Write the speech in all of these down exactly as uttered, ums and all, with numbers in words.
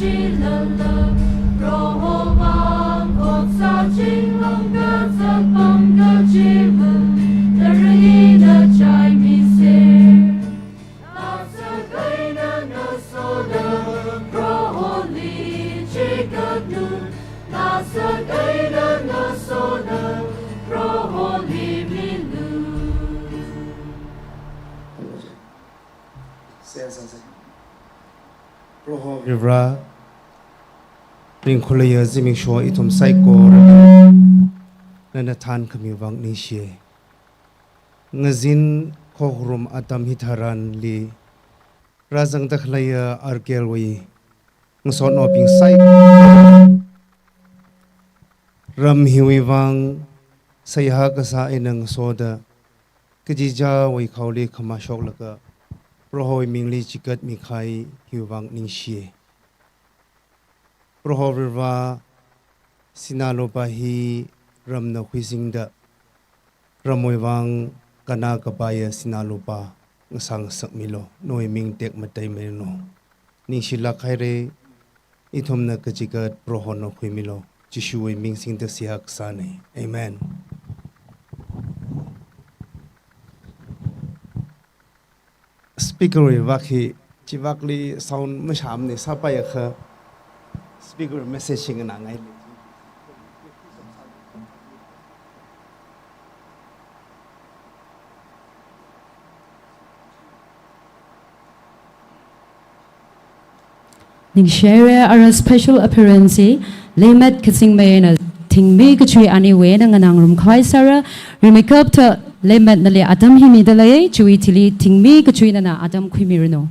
Sen, sen, sen. Proho Varivara, ringkhuiya zimiksho ithum saikora nana thankhami vang ningshiya. Ngazin khokharum atam hitharanli rāzangda khaleiya arkelwui ngasotnaobing saikora ram hiwui vang seihā kasā eina ngasoda kachichāwui khaoli khamā shoklaga Prohowui mingli chigatmi kahai hiwui vang ningshiya. Proho Varivara, sinā lupā hi ramna khuisingda ramwui vang kannā kapaiya sinā lupā ngasā ngasakmilu, nawui ming tekmateimiranu. Ningshilāk haira, ithumna kachigat Prohona khuimilu. Jishuwui ming singda seihā kasāna. Amen. Speaker wui vak hi, chivakli sound mashāmana, sāpaiakha speaker message hi nganāngaili. Ningshi haira, ara special appearance hi Leimet Kazingmei eina Thingmi Kachui aniwui eina nganāngarum khavai sāra. Rimeikapta Leimet nali atam hi midalei, chiwui thili Thingmi Kachui nana atam khuimiranu.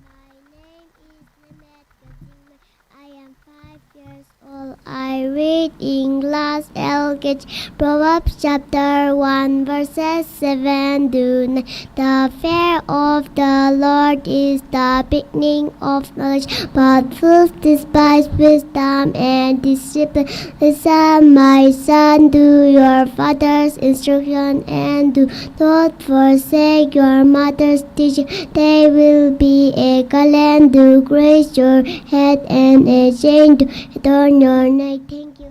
My name is Leimet Kazingmei. I am five years old. I read in class L K G. Proverbs chapter one, verses seven to nine. The fear of the Lord is the beginning of knowledge, but fools despise wisdom and discipline. Listen, my son, to your father's instruction, and do not forsake your mother's teaching. They will be a garland to grace your head and a chain to adorn your neck. Thank you.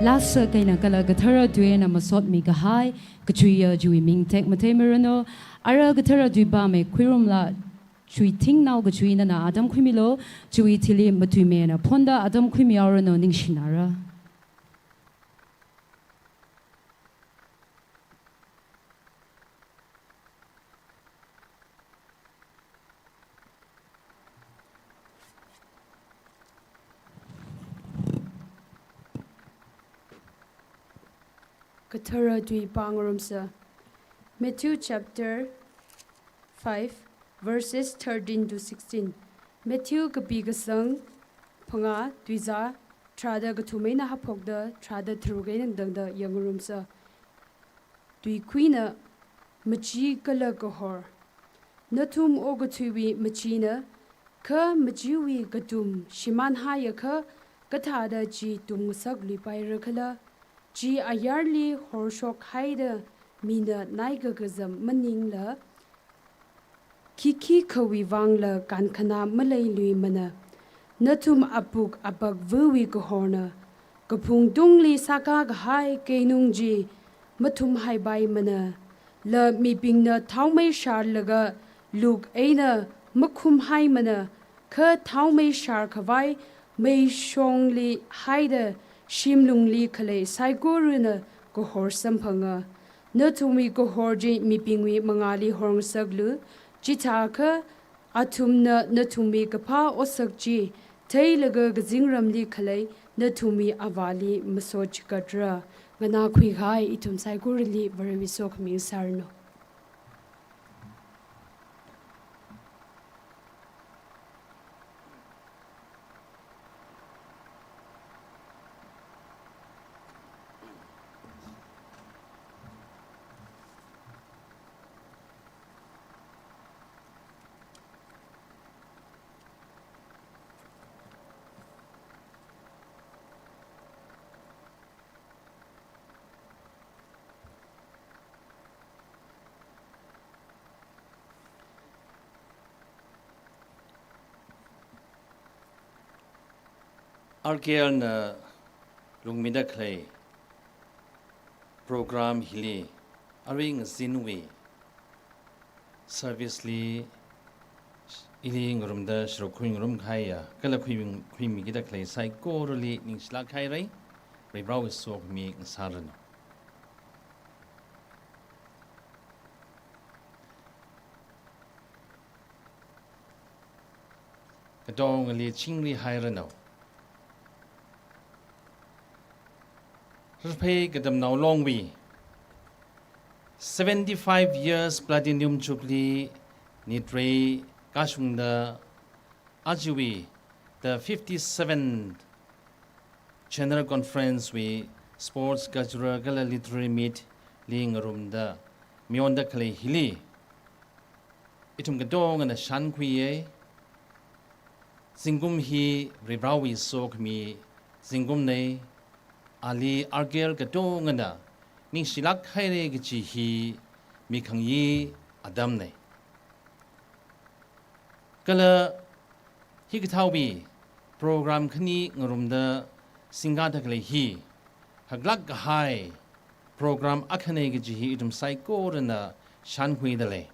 Lasa kaina kala kathara tuina masotmi kahai, kachuiya chiwui ming tekmateimiranu. Ara kathara tui pāmei khuirumla, Chiwui thingnao kachiwui nana atam khuimilu, chiwui thili matuimei eina phonda atam khuimihaoranu, ningshinara. Kathara tui pāngarumsa. Matthew chapter five, verses thirteen to sixteen. Matthew kapi kasang phangā, tuizā tharāda kathum eina haophokda tharāda tharuk eina tangda yangngarumsa. Tuikhuina, machee kala kahor. Nathum okathuiwui macheena, kha macheewui katum shimānhaiakha kathāda chi tumngasakluipaira khala? Chi ayarli horshokhaida mina naikakazam maningla, khikhikhawui vangla kankhanā maleiluimana. Nathum apuk apakvawui kahorna. Kaphung tungli sākā kahai keinung chi mathumhaipaimana. La mibingna thaomei sharlaga luk eina makhumhaimana, kha thaomei sharkhavai meishongli haida shimlungli khalei saikorana kahor samphanga. Nathumwui kahor chi mibingwui mangāli horngasaklu, chithākha athumna nathumwui kaphā otsak chi theilaga kazingramli khalei nathumwui Avāli masochikatra. Nganākhui kahai ithum saikorali Varewui sokhami sāranu. R K L na lungmida khalei program hili, arui ngazinwui service li ili ngarumda sharuk khuingarum kahaiya, kala khui, khuimikida khalei saikorali ningshilāk haira, Varivarāwui sokhami ngasāranu. Katongali chingri hairanu. Rarphei Katamnao Longwui seventy-five years Platinum Jubilee nitrei kashungda ajawui the fifty-seventh General Conference wui Sports, Cultural kala Literary Meet li ngarumda mayonda khalei hili, ithum katongana shānkhuiya. Zingkum hi Varivarāwui sokhami zingkumna, ali R K L katongana ningshilāk haira kaji hi mikhangayi atamna. Kala hikathāwui program khani ngarumda singkāda khalei hi haklāk kahai program akhana kaji hi ithum saikorana shānkhuida lei.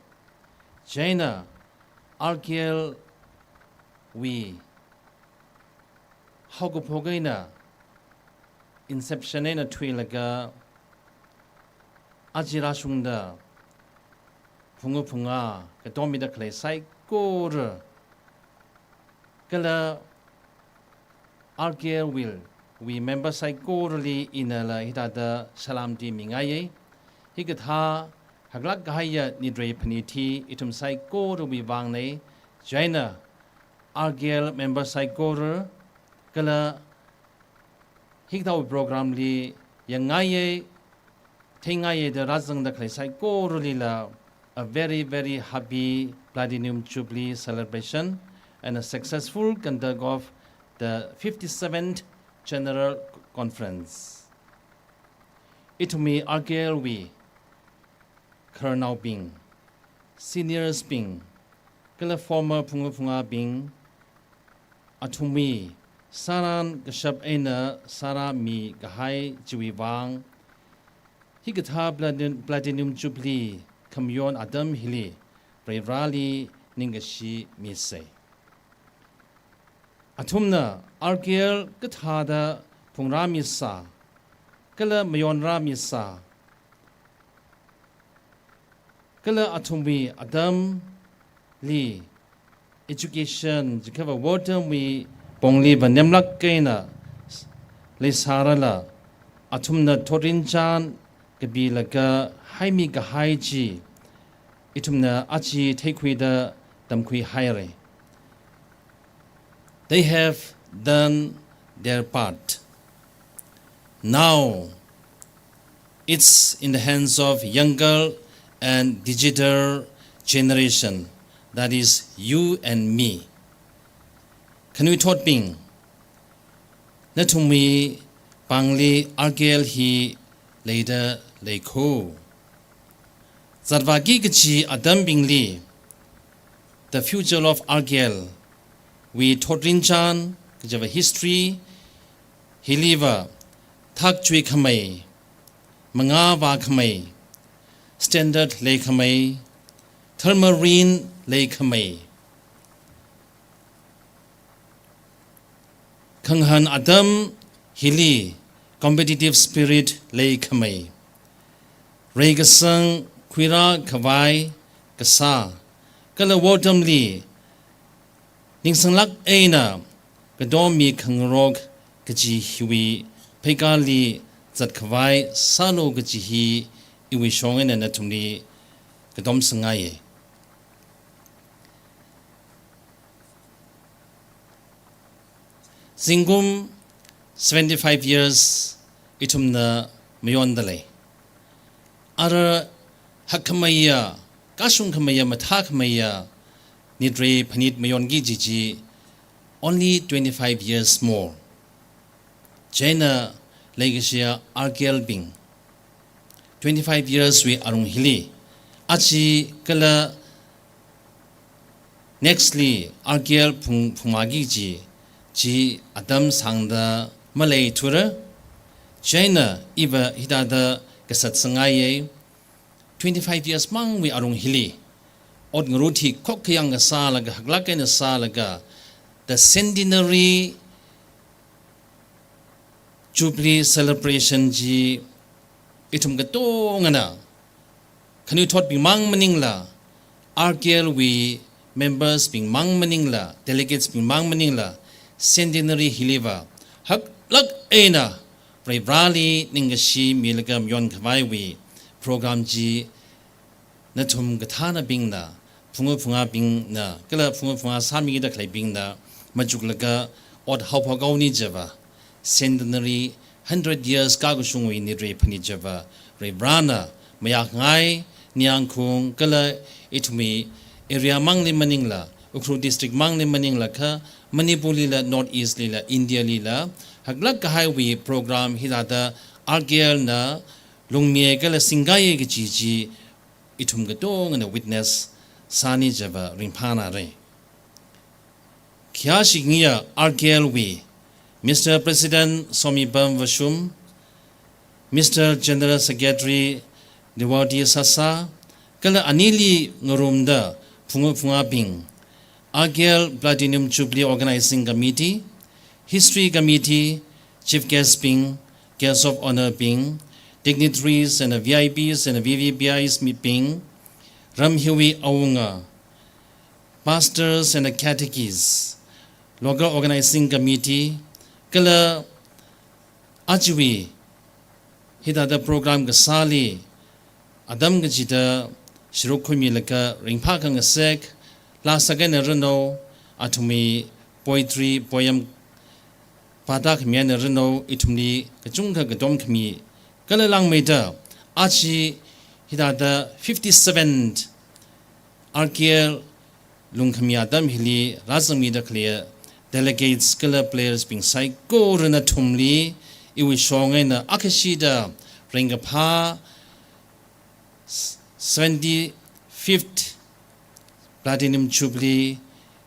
Chieina R K L wui haokaphok eina, inception eina thuilaga aja rāshungda phunga phungā katomida khalei saikora kala R K L wui, wui member saikorali inala hithāda salam ti mingaiya. Hikathā haklāk kahaiya nitrei phanit hi ithum saikorawui vangna. Chieina R K L member saikora kala hikathāwui program li yangngaiya, theingaiya da rāzangda khalei saikoralila a very, very happy Platinum Jubilee celebration and a successful conduct of the fifty-seventh General Conference. Ithumwui R K L wui khararnaobing, seniors bing, kala former phunga phungābing, athumwui sāran kashap eina sārāmi kahai chiwui vang, hikathā Platin-, Platinum Jubilee khamayon atam hili Varivarāli ningkashi misei. Athumna R K L kathāda phungrāmisa, kala mayonrāmisa, kala athumwui atamli education, jikhava wortamwui pongli vanemlāk eina leisārala, athumna thotrinchān kapilaga haimi kahai chi, ithumna aja theikhuida tamkhuihaira. They have done their part. Now, it's in the hands of younger and digital generation, that is you and me. Khanuithotbing, nathumwui pāngli R K L hi leida leikho. Zatvāki kachi atambingli, the future of R K L wui thotrinchān, kajiva history, hiliva thakchuikhamei, mangā vākhamei, standard leikhamei, tharmarin leikhamei, khangahān atam hili competitive spirit leikhamei, reikasang khuirākhavai kasā, kala wortamli ningsanglāk eina katommi khangarok kaji hiwui pheikali zatkhavai sālu kaji hi iwui shong eina nathumli katom sāngaiya. Zingkum seventy-five years ithumna mayonda lei. Ara hakkhameiya, kashungkhameiya, mathākhameiya nitrei phanit mayonki kaji chi, only twenty-five years more. Chieina leikashiya R K L bing, twenty-five years wui arung hili, aja kala next li R K L phung, phungmaki kaji chi atam sāngda maleithura. Chieina iva hithāda kasat sāngaiya. Twenty-five years māngwui arung hili, ot ngarut hi khokkha yāng kasālaga, haklāk eina sālaga, the centenary jubilee celebration chi ithum katongana, khanuithotbing māng maningla, R K L wui members bing māng maningla, delegates bing māng maningla, centenary hiliva haklāk eina Varivarāli ningkashi milaga mayonkhavaiwui program chi nathum kathānabingna, phunga phungābingna, kala phunga phungā sāmida khaleibingna machuklaga ot haophok haoni chiva, centenary, hundred years kakashungwui nitrei phanit chiva, Varivarāna mayākhangai, Niyangkhong kala ithumwui area māngli maningla, Ukhrul district māngli maningla kha, Manipur lila, North East lila, India lila haklāk kahaiwui program hithāda R K L na lungmiya kala singkaiya kaji chi ithum katongana witness sāni chiva ringphānāra. Khayāshikngayi R K L wui Mister President Somipam Vashum, Mister General Secretary Rewardee Sasa, kala anili ngarumda phunga phungābing, R K L Platinum Jubilee Organizing Committee, History Committee, Chief Guest bing, Guest of Honour bing, dignitaries and V I Ps and V V I Ps mi bing, ram hiwui awunga, pastors and catechists, local organizing committee, kala ajawui hithāda program kasāli atam kachida sharuk khuimilaga ringphā khangasek, laa sākhangaranao, athumwui poetry, poem pāda khami eina ranao, ithumli kachungkha katom khami, kala langmeida aja hithāda fifty-seventh R K L lungkhami atam hili rāzangmida khalei delegates kala players bing saikorana nathumli iwui shong eina akhashida ringkaphā seventy-fifth Platinum Jubilee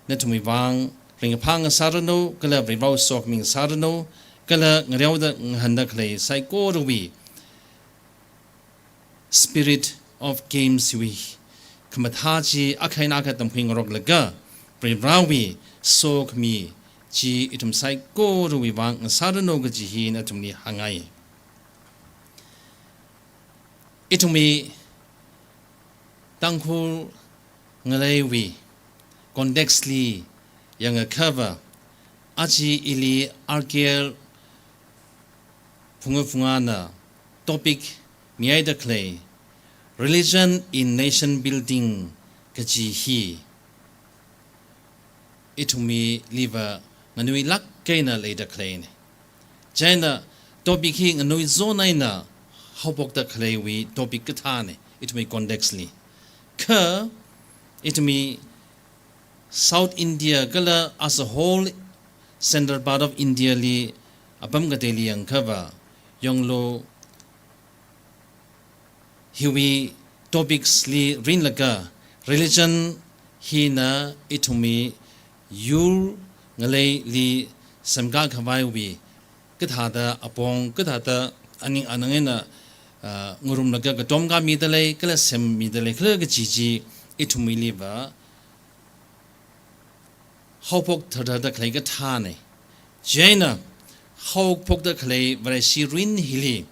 nathumwui vang ringkaphā ngasāranu, kala Varivarāwui sokhami ngasāranu, kala ngareoda ngahānda khalei saikorawui spirit of games wui khamathā chi akha eina akha tamkhui ngaroklaga, Varivarāwui sokhami chi ithum saikorawui vang ngasāranu kaji hi nathumli hāngngai. Ithumwui Tangkhul ngaleiwui context li yangakhava, aja ili R K L Phunga Phungana topic mihaida khalei Religion in Nation Building kaji hi ithumwuiliva nganuilāk eina leida khaleina. Chieina topic hi nganuizon eina haophokda khaleiwui topic kathāna, ithumwui context li. Kha ithumwui South India kala as a whole central part of India li apam kateili yangakhava, yanglu, hiwui topics li rinlaga religion hina ithumwui yur ngaleili semkā khavaiwui kathāda apong, kathāda aning anang eina, ah, ngarumlaga katomkā mida lei, kala sem mida lei, kala kaji chi ithumwuiliva haophok tharthar da khalei kathāna. Chieina haophokda khalei Vareshi rin hili,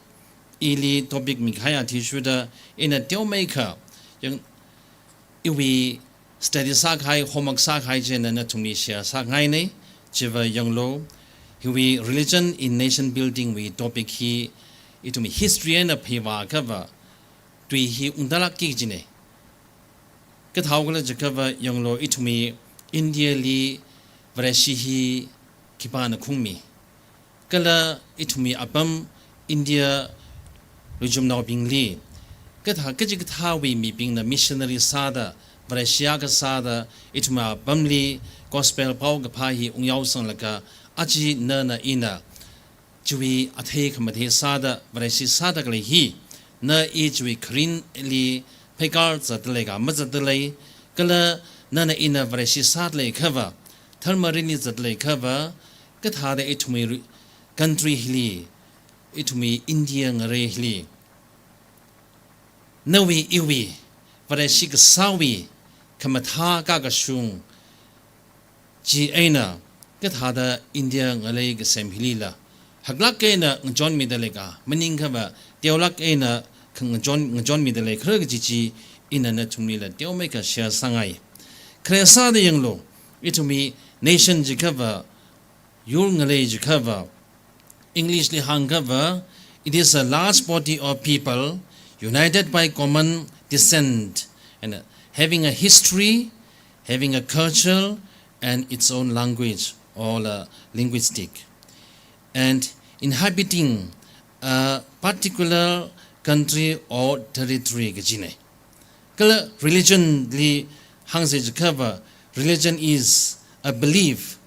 ili topic mikahai athishurda ina teomeikha yang iwui study sākahai, homework sākahai chieina nathumli share sāngaina. Chiva yanglu, hiwui Religion in Nation Building wui topic hi ithumwui history eina pheivākhava tui hi ungdalākki kajina. Kathāo khala jiakhava yanglu, ithumwui India li Vareshi hi khipāna khungmi, kala ithumwui apam India luchumnaobingli kathā kachikathāwui mibingna missionary sāda, Vareshi akha sāda, ithumwui apamli gospel paokaphā hi ungyaosanglaga, aja nana ina chiwui athei khamathei sāda, Vareshi sāda khalei hi, na i chiwui kharinli pheikar zatda lei ka mazatda lei, kala nana ina Vareshi sāda leikhava, dharma rinli zatda leikhava, kathāda ithumwui ri-, country hili, ithumwui India ngalei hili, nawui iwui Vareshi kasāwui khamathā kakashung chi eina kathāda India ngalei kasem hilila haklāk eina ngachonmida lei ka, maningkhava teolāk eina kha ngachon, ngachonmida lei khala kaji chi ina nathumlila teomeikha share sāngai. Khare sāda yanglu, ithumwui nation jiakhava, yur ngalei jiakhava, English li hāngkhava, it is a large body of people united by common descent and having a history, having a culture and its own language or a linguistic, and inhabiting a particular country or territory kajina. Kala religion li hāngsa jiakhava, religion is a belief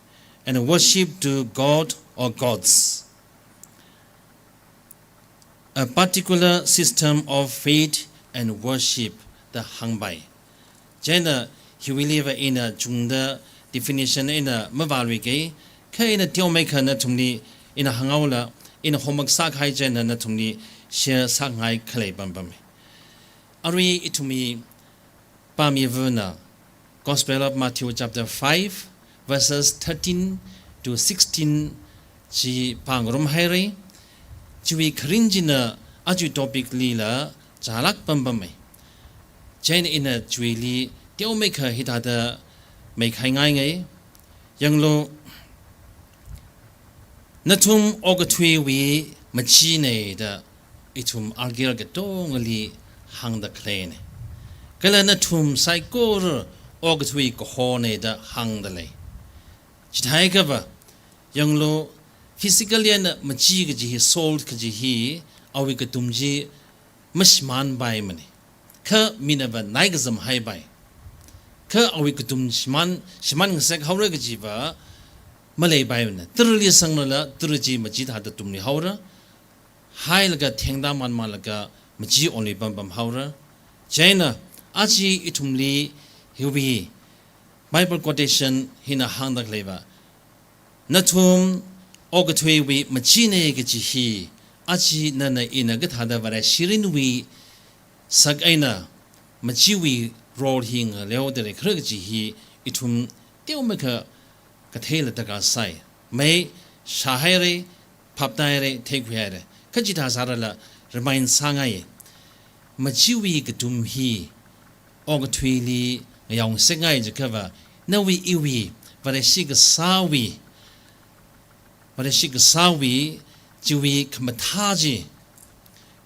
and a worship to God or gods, a particular system of faith and worship da hāngpai. Chieina hiwuiliva ina chungda definition eina mavāluikei, kha ina teomeikha nathumli ina hānghaola, ina homework sākahai chieina nathumli share sāngai khalei pampam. Arui ithumwui pāmivana Gospel of Matthew chapter five, verses thirteen to sixteen chi pāngarumhaira. Chiwui kharin china aja topic lila chālāk pampamma. Chieina ina chiwuili teomeikha hithāda meikhaingaingai. Yanglu, nathum okathuiwui machina da ithum R K L katongali hāngda khaleina. Kala nathum saikora okathui kahona da hāngda lei. Chithākhava, yanglu, physically eina machi kaji hi, soul kaji hi, awui katum chi mashimānpaimana. Kha minava naikazamhaipai. Kha awui katum shimān, shimānngasakhaora kajiva maleipaimana. Tarali sanglala, tara chi machi thāda tumluihaora. Hailaga thengda manmanlaga machi onlui pampamhaora. Chieina, aja ithumli hiwui Bible quotation hina hāngda khaleiva, nathum okathuiwui machina kaji hi, aja nana ina kathāda Vareshi rinwui sak eina machiwui role hi ngaleodalei khala kaji hi ithum teomeikha katheila darkar sai. Mei shāhaira, phaptāhaira, theikhuihaira. Kha chithā sārala remind sāngai. Machiwui kathum hi okathuili ngayao ngasekngai jiakhava, nawui iwui, Vareshi kasāwui, Vareshi kasāwui, chiwui khamathā chi,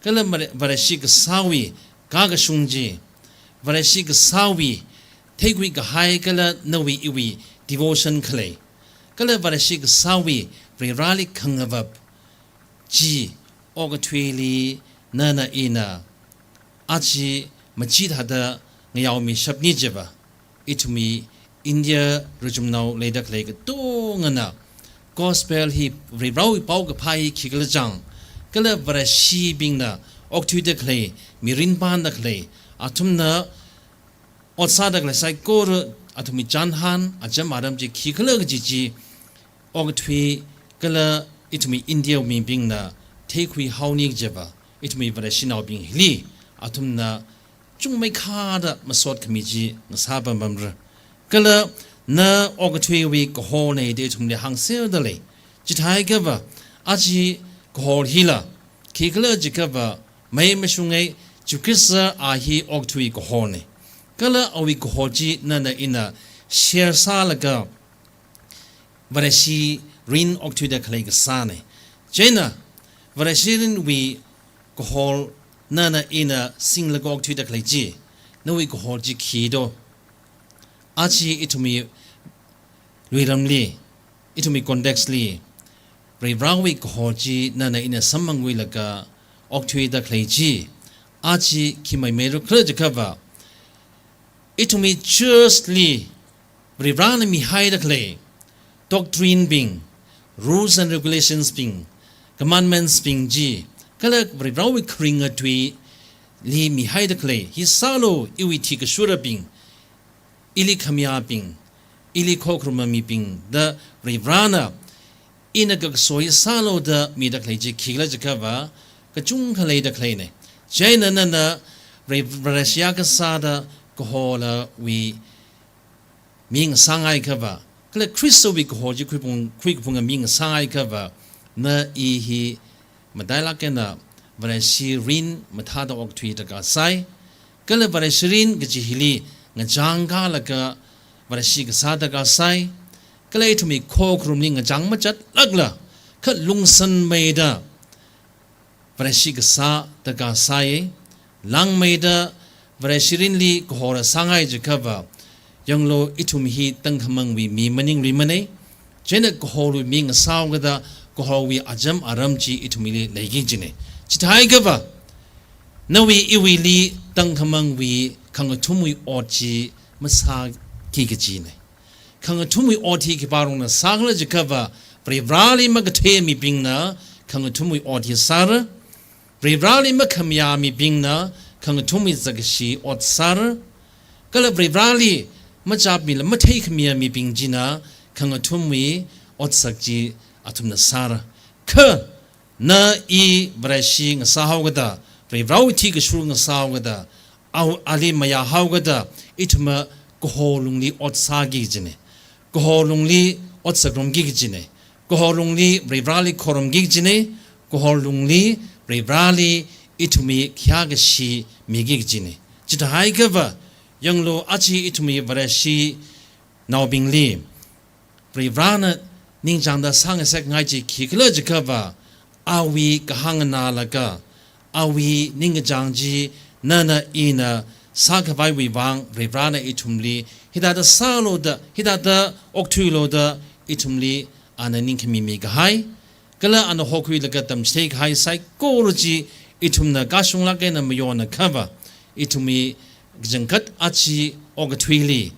kala Vare-, Vareshi kasāwui kakashung chi, Vareshi kasāwui theikhui kahai kala nawui iwui devotion khalei, kala Vareshi kasāwui Varivarali khangavap chi okathuili nana ina aja machithāda ngayaomishapni jiva, ithumwui India rachumnao leida khalei katongana gospel hi, Varivarawui paokaphā hi khikhala chang, kala Vareshibingna okthuida khalei, mirin panda khalei, athumna ot sāda khalei saikora, athumwui chānhān, acham aram chi khikhala kaji chi okathui kala ithumwui India mibingna theikhuihaoni jiva, ithumwui Vareshinaobing hili athumna chungmeikha da masot khami chi ngasāpam pamra. Kala na okathuiwui kahorna da ithumli hāngserda lei. Chithākhava, aja kahor hila khikhala jiakhava, mei mashunga, Jishu Khrista a hi okathui kahorna. Kala awui kahor chi nana ina share sālaga Vareshi rin okthuida khalei kasāna. Chieina Vareshi rinwui kahor nana ina singlaga okthuida khalei chi, nawui kahor chi khi do? Aja ithumwui luiramli, ithumwui context li, Varivarawui kahor chi nana ina samphangkhuilaga okthuida khalei chi, aja khi maimeira khala jiakhava, ithumwui church li Varivarana mihaida khalei doctrine bing, rules and regulations bing, commandments bing chi, kala Varivarawui kharinga tuili mihaida khalei, hi sālu iwui thikashurabing, ili khamayābing, ili khokharuma mibing da Varivarana ina kakaso hi sālu da mida khalei chi khikhala jiakhava, kachungkha leida khaleina. Chieina nana Vare-, Vareshi kasāda kahorlawui mi ngasāngaikhava, kala Khristawui kahor chi khuiphung, khuikaphunga mi ngasāngaikhava, na i hi matailāk eina Vareshi rin mathāda okthui darkar sai. Kala Vareshi rin kaji hili ngachang kalaga Vareshi kasā darkar sai. Kala ithumwui khokharumli ngachang machatlākla, kha lungsangmeida Vareshi kasā darkar sai. Langmeida Vareshi rinli kahor sāngai jiakhava, yanglu ithum hi tangkhamangwui mi maningluimana. Chieina kahorwui mi ngasāhaokida kahorwui acham aram chi ithumli leiki kajina. Chithākhava, nawui iwuili tangkhamangwui khangathumwui ot chi masāki kajina. Khangathumwui ot hi khipārongna sākhala jiakhava, Varivarali makathei mibingna khangathumwui ot hi sāra. Varivarali makhamayā mibingna khangathumwui zakkashi ot sāra. Kala Varivarali machapmila matheikhamayā mibing china khangathumwui otsak chi athumna sāra. Kha na i Vareshi ngasāhaokida, Varivarawui thikashur ngasāhaokida, a-, ali mayāhaokida, ithumva kahor lungli ot sāki kajina. Kahor lungli otsak ngarumki kajina. Kahor lungli Varivarali khorumki kajina. Kahor lungli Varivarali ithumwui khayākashi miki kajina. Chithākhava, yanglu aja ithumwui Vareshinaobingli Varivarana ningchāngda sāngasekngai chi khikhala jiakhava, awui kahāng nganālaga, awui ningkachāng chi nana ina sākhavaiwui vang Varivarana ithumli hithāda sālu da, hithāda okthuilu da ithumli ana ningkhami mikahai, kala ana hokhuilaga tamchithei kahai saikora chi ithumna kashunglāk eina mayonnakhava, ithumwui kachangkhat aja okathuili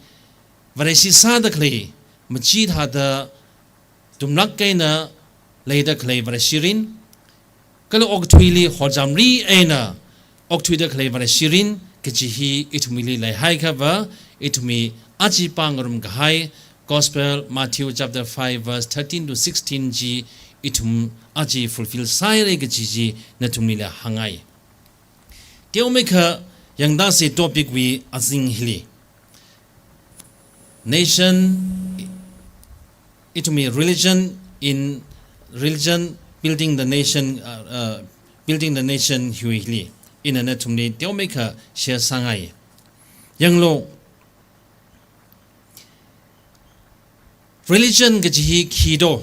Vareshi sāda khalei, machithāda tumlāk eina leida khalei Vareshi rin, kala okathuili horchamri eina okthuida khalei Vareshi rin kaji hi ithumwuili leihaikhava, ithumwui aja pāngarum kahai Gospel Matthew chapter five verse thirteen to sixteen chi ithum aja fulfill sāhaira kaji chi nathumlila hāngngai. Teomeikha Yangda si topic wui azing hili. Nation, ithumwui religion in, religion building the nation, uh, uh, building the nation hiwui hili. Ina nathumli teomeikha share sāngai. Yanglu, religion kaji hi khi do?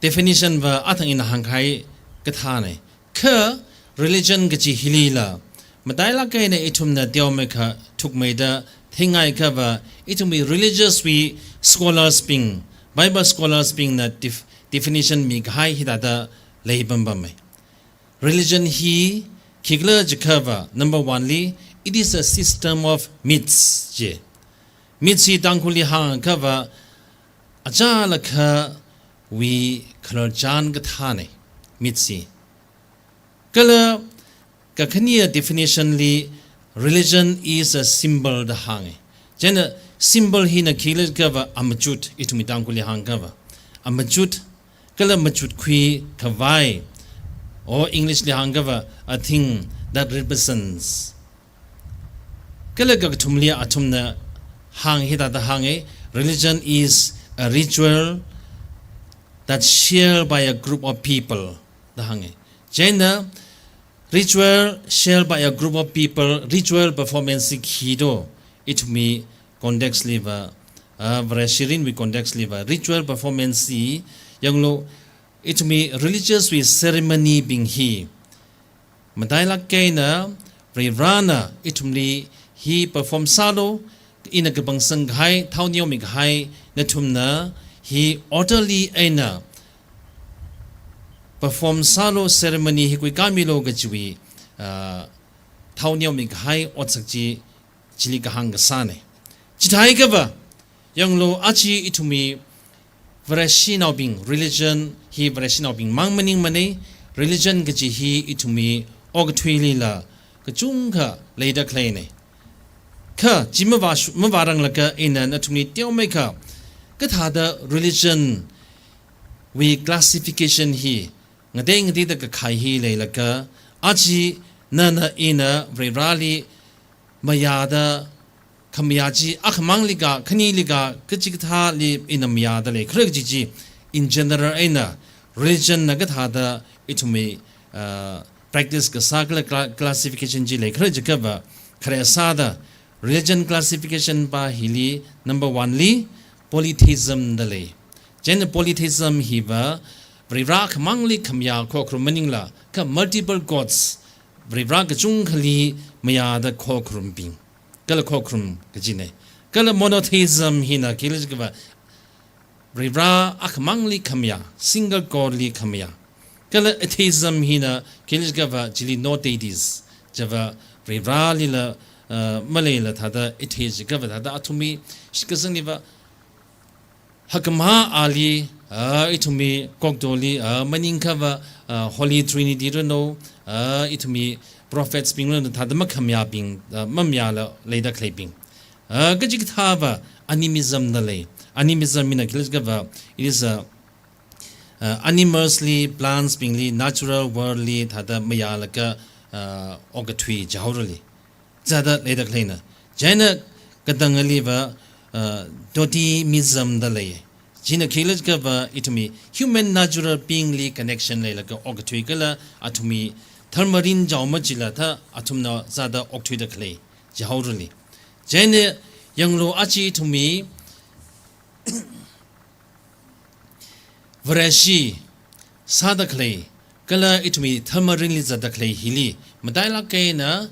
Definition va athang ina hāngkahai kathāna. Kha religion kaji hilila, matailāk eina ithumna teomeikha thukmeida theingaikha va, ithumwui religious wui scholars bing, Bible scholars bingna def-, definition mikahai hithāda leipam pama. Religion hi khikhala jiakha va, number one li, it is a system of myths ji. Myths hi Tangkhulli hāngakha va, achālakhawui khararchan kathāna, myths hi. Kala kakhane definition li, religion is a symbol da hānga. Chieina symbol hina khikhala jiakha va, amachut, ithumwui Tangkhulli hāngakha va, amachut, kala machutkhui khavai, or English li hāngakha va, a thing that represents. Kala kakathumli athumna hāng hithāda hānga, religion is a ritual that shared by a group of people da hānga. Chieina ritual shared by a group of people, ritual performance hi khi do? Ithumwui context li va, ah, Vareshi mirinwui context li va, ritual performance hi yanglu, ithumwui religious wui ceremony bing hi matailāk eina Varivarana ithumli hi perform sālu, ina kapangsangkahai, thao neomikahai, nathumna hi orderly eina perform sālu, ceremony hi khuikāmilu kajiwui, ah, thao neomikahai otsak chi, chili kahāng kasāna. Chithākha va, yanglu, aja ithumwui Vareshinaobing, religion hi Vareshinaobing mang maningmana, religion kaji hi ithumwui okathuilila kachungkha leida khaleina. Kha chi mavā shu-, mavāranglaga ina nathumli teomeikha, kathāda religion wui classification hi ngatei ngateida kakhai hi leilaga, aja nana ina Varivarali mayāda khamayā chi, akhamangli kha, khanili kha, kachikathāli ina mayāda leikhala kaji chi, in general eina religion na kathāda ithumwui, ah, practice kasā kala cla-, classification chi leikhala jiakha va, khare sāda religion classification pa hili number one li polytheism da lei. Chieina polytheism hi va, Varivara akhamangli khamayā khokharum maningla, kha multiple gods, Varivara kachungkhali mayāda khokharumbing, kala khokharum kajina. Kala monotheism hina khikhala jiakha va, Varivara akhamangli khamayā, single god li khamayā. Kala atheism hina khikhala jiakha va, chili no deities, chiva Varivaralila, uh, maleila thāda atheist jiakha va, thāda athumwui shitkasangli va, hakkhamahāli, ah, ithumwui kokdoli, ah, maningakha va, ah, Holy Trinity ranu, ah, ithumwui prophets bing ranu thāda makhamayābing, ah, mamayāla leida khaleibing. Ah, kachikathā va animism da lei. Animism hina khikhala jiakha va, it is a, ah, animals li, plants bingli, natural world li thāda mayālaga, ah, okathui chihaorali zada leida khaleina. Chieina katangali va, uh, totemism da lei. China khikhala jiakha va ithumwui human natural being li connection leilaga okathui kala athumwui dharma rin chihaoma chila thā athumna zada okthuida khalei chihaorali. Chieina yanglu, aja ithumwui Vareshi sāda khalei, kala ithumwui dharma rinli zatda khalei hili matailāk eina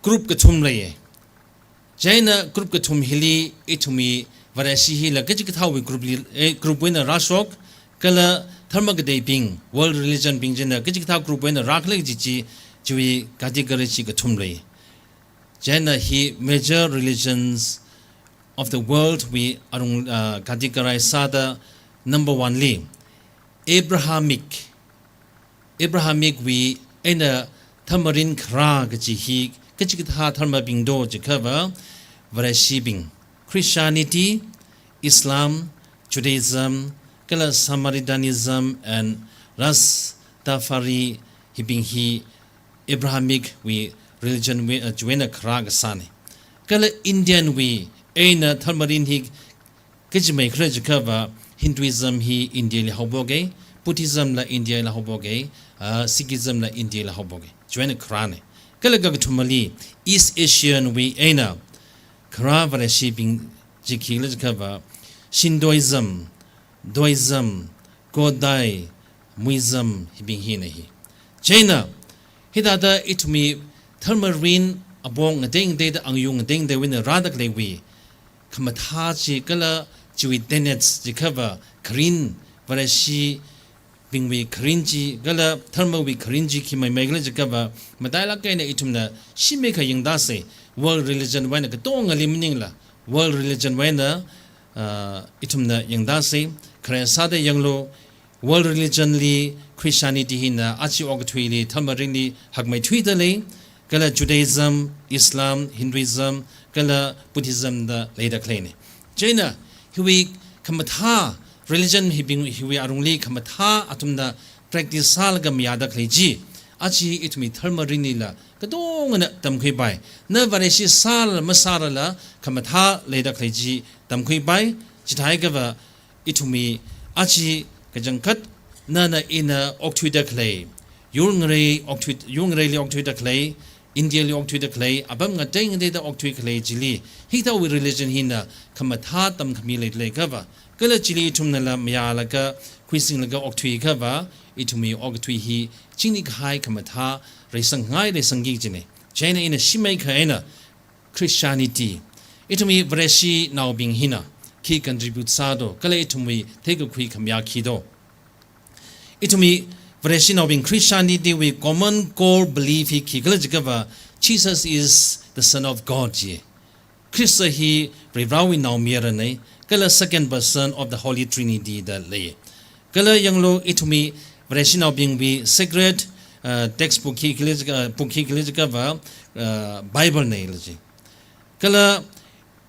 group kathum leiya. Chieina group kathum hili ithumwui Vareshi hila kachikathāwui group li, eh, group wui eina rāshok, kala dharma kateibing, world religion bing china kachikathā group wui eina rākhala kaji chi, chiwui category chi kathum lei. Chieina hi major religions of the world wui arung, uh, categorize sāda number one li Abrahamic, Abrahamic wui eina dharma rin kharā kaji hi kachikathā dharmabing do jiakha va, Vareshibing, Christianity, Islam, Judaism, kala Samaritanism and Rastafari hibing hi Abrahamic wui religion wui, uh, chiwui eina kharā kasāna. Kala Indian wui eina dharma rin hi kachimeikhala jiakhava Hinduism hi India li haophoka, Buddhism la India li haophoka, uh, Sikhism la India li haophoka. Chiwui eina kharāna. Kala kakathumali East Asian wui eina kharā Vareshibing chi khikhala jiakhava Shintoism, Taoism, Godai, Muism hibing hina hi. Chieina, hithāda ithumwui dharma rin apong ngatei ngateida, angayung ngatei ngateiwui eina rāda khaleiwui khamathā chi kala chiwui tenets jiakhava kharin, Vareshibingwui kharin chi kala dharmawui kharin chi khi maimeikhala jiakhava, matailāk eina ithumna shimei kha yangtāsa, world religion wui eina katongali maningla, world religion wui eina, uh, ithumna yangtāsa, khare sāda yanglu, world religion li Christianity hina aja okathuili dharma rinli hakmeithuida lei, kala Judaism, Islam, Hinduism, kala Buddhism da leida khaleina. Chieina, hiwui khamathā religion hibing, hiwui arungli khamathā athumna practice sālaga mayāda khalei chi, aja ithumwui dharma rinlila katongana tamkhuipai. Na Vareshi sāla masārala khamathā leida khalei chi tamkhuipai. Chithākha va ithumwui aja kachangkhat nana ina okthuida khalei, yur ngarei okthui, yur ngareili okthuida khalei, India li okthuida khalei, apam ngatei ngateida okthui khalei chili, hithāwui religion hina khamathā tamkhami leida leiakha va, kala chili ithumnala mayālaga, khuisinglaga okthuiakha va, ithumwui okathui hi chingri kahai khamathā reisang ngai, reisangki kajina. Chieina ina shimei kha eina Christianity, ithumwui Vareshinaobing hina khi contribute sādo, kala ithumwui theikakhui khamayā khi do. Ithumwui Vareshinaobing Christianity wui common core belief hi khikhala jiakhava, Jesus is the Son of God ji. Khrista hi Varivarawui Naomayarana, kala second person of the Holy Trinity da lei. Kala yanglu, ithumwui Vareshinaobingwui sacred, uh, textbook hi khikhala jiakha, book hi khikhala jiakhava, uh, Bible na laji. Kala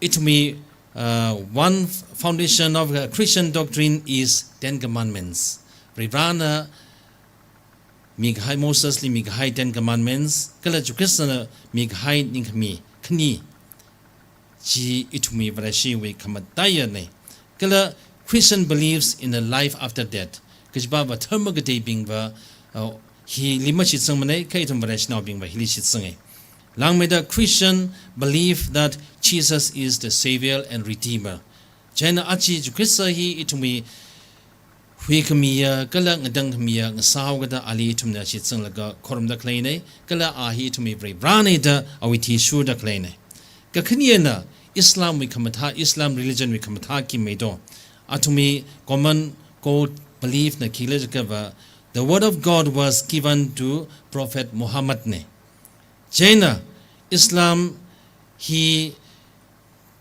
ithumwui, uh, one foundation of, uh, Christian doctrine is Ten Commandments. Varivarana mikahai, Mosesli mikahai Ten Commandments, kala Jishu Khristana mikahai ningkhami khani chi ithumwui Vareshiwui khamataiya na. Kala Christian believes in a life after death. Kajiva va dharma kateibing va, uh, hili mashitsangmana, kha ithum Vareshinaobing va hili shitsanga. Langmeida Christian believe that Jesus is the Savior and Redeemer. Chieina aja Jishu Khrista hi ithumwui huikhamiya, kala ngatangkhamiya ngasāhaokida ali ithumna shitsanglaga khorumda khaleina, kala a hi ithumwui Varivarana da awui athishurda khaleina. Kakhanina Islamwui khamathā, Islam religion wui khamathā khi mei do. Athumwui common core belief na khikhala jiakhava, the word of God was given to Prophet Muhammad na. Chieina Islam hi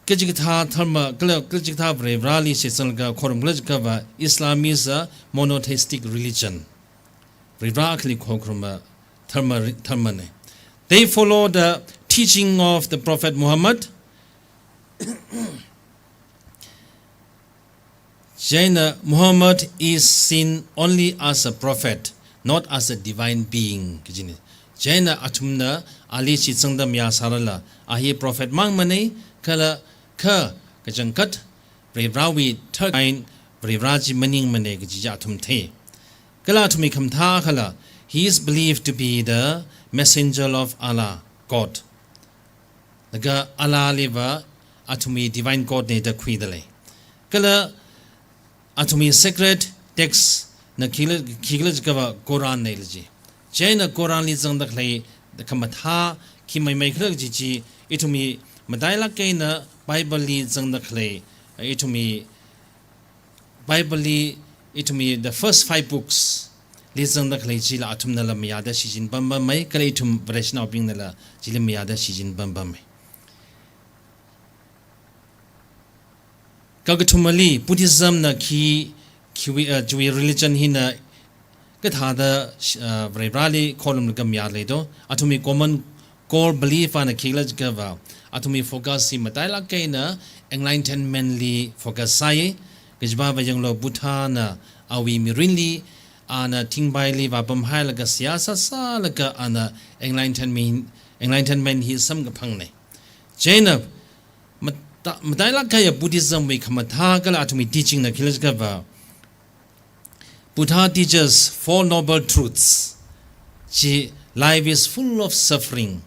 kachikathā dharma, kala kachikathā Varivarali shitsanglaga khorumkhala jiakhava, Islam is a monotheistic religion. Varivara akhali khokharuma dharma ri-, dharmana. They follow the teaching of the Prophet Muhammad. Chieina Muhammad is seen only as a prophet, not as a divine being, kajina. Chieina athumna ali shitsangda mayāsārala, a hi prophet mangmana, kala kha kachangkhat Varivarawui third kind Varivara chi maningmana kaji chi athum thei. Kala athumwui khamathā akhala, he is believed to be the messenger of Allah, God. Laga Allahli va athumwui divine God na da khuida lei. Kala athumwui sacred text na khikhala, khikhala jiakhava Quran na laji. Chieina Quranli zangda khalei khamathā khi maimeikhala kaji chi, ithumwui matailāk eina Bible li zangda khalei, ithumwui Bible li ithumwui the first five books li zangda khalei chila athumnala mayāda shichin pampamma, kala ithum Vareshinaobingnala chili mayāda shichin pampamma. Kakathumali Buddhism na khi, khiwui, uh, chiwui religion hina kathāda, uh, Varivarali khorumlaga mayā lei do. Athumwui common core belief ana khikhala jiakhava, athumwui focus hi matailāk eina enlightenment li focus sāi. Kajiva va yanglu, Buddhana awui mirinli ana thingpaili vāpamhailaga seihā sāsālaga ana enlightenment, enlightenment hi samkaphangna. Chieina mata-, matailāk kahaiya Buddhism wui khamathā kala athumwui teaching na khila jiakhava, Buddha teaches Four Noble Truths. Chi, life is full of suffering.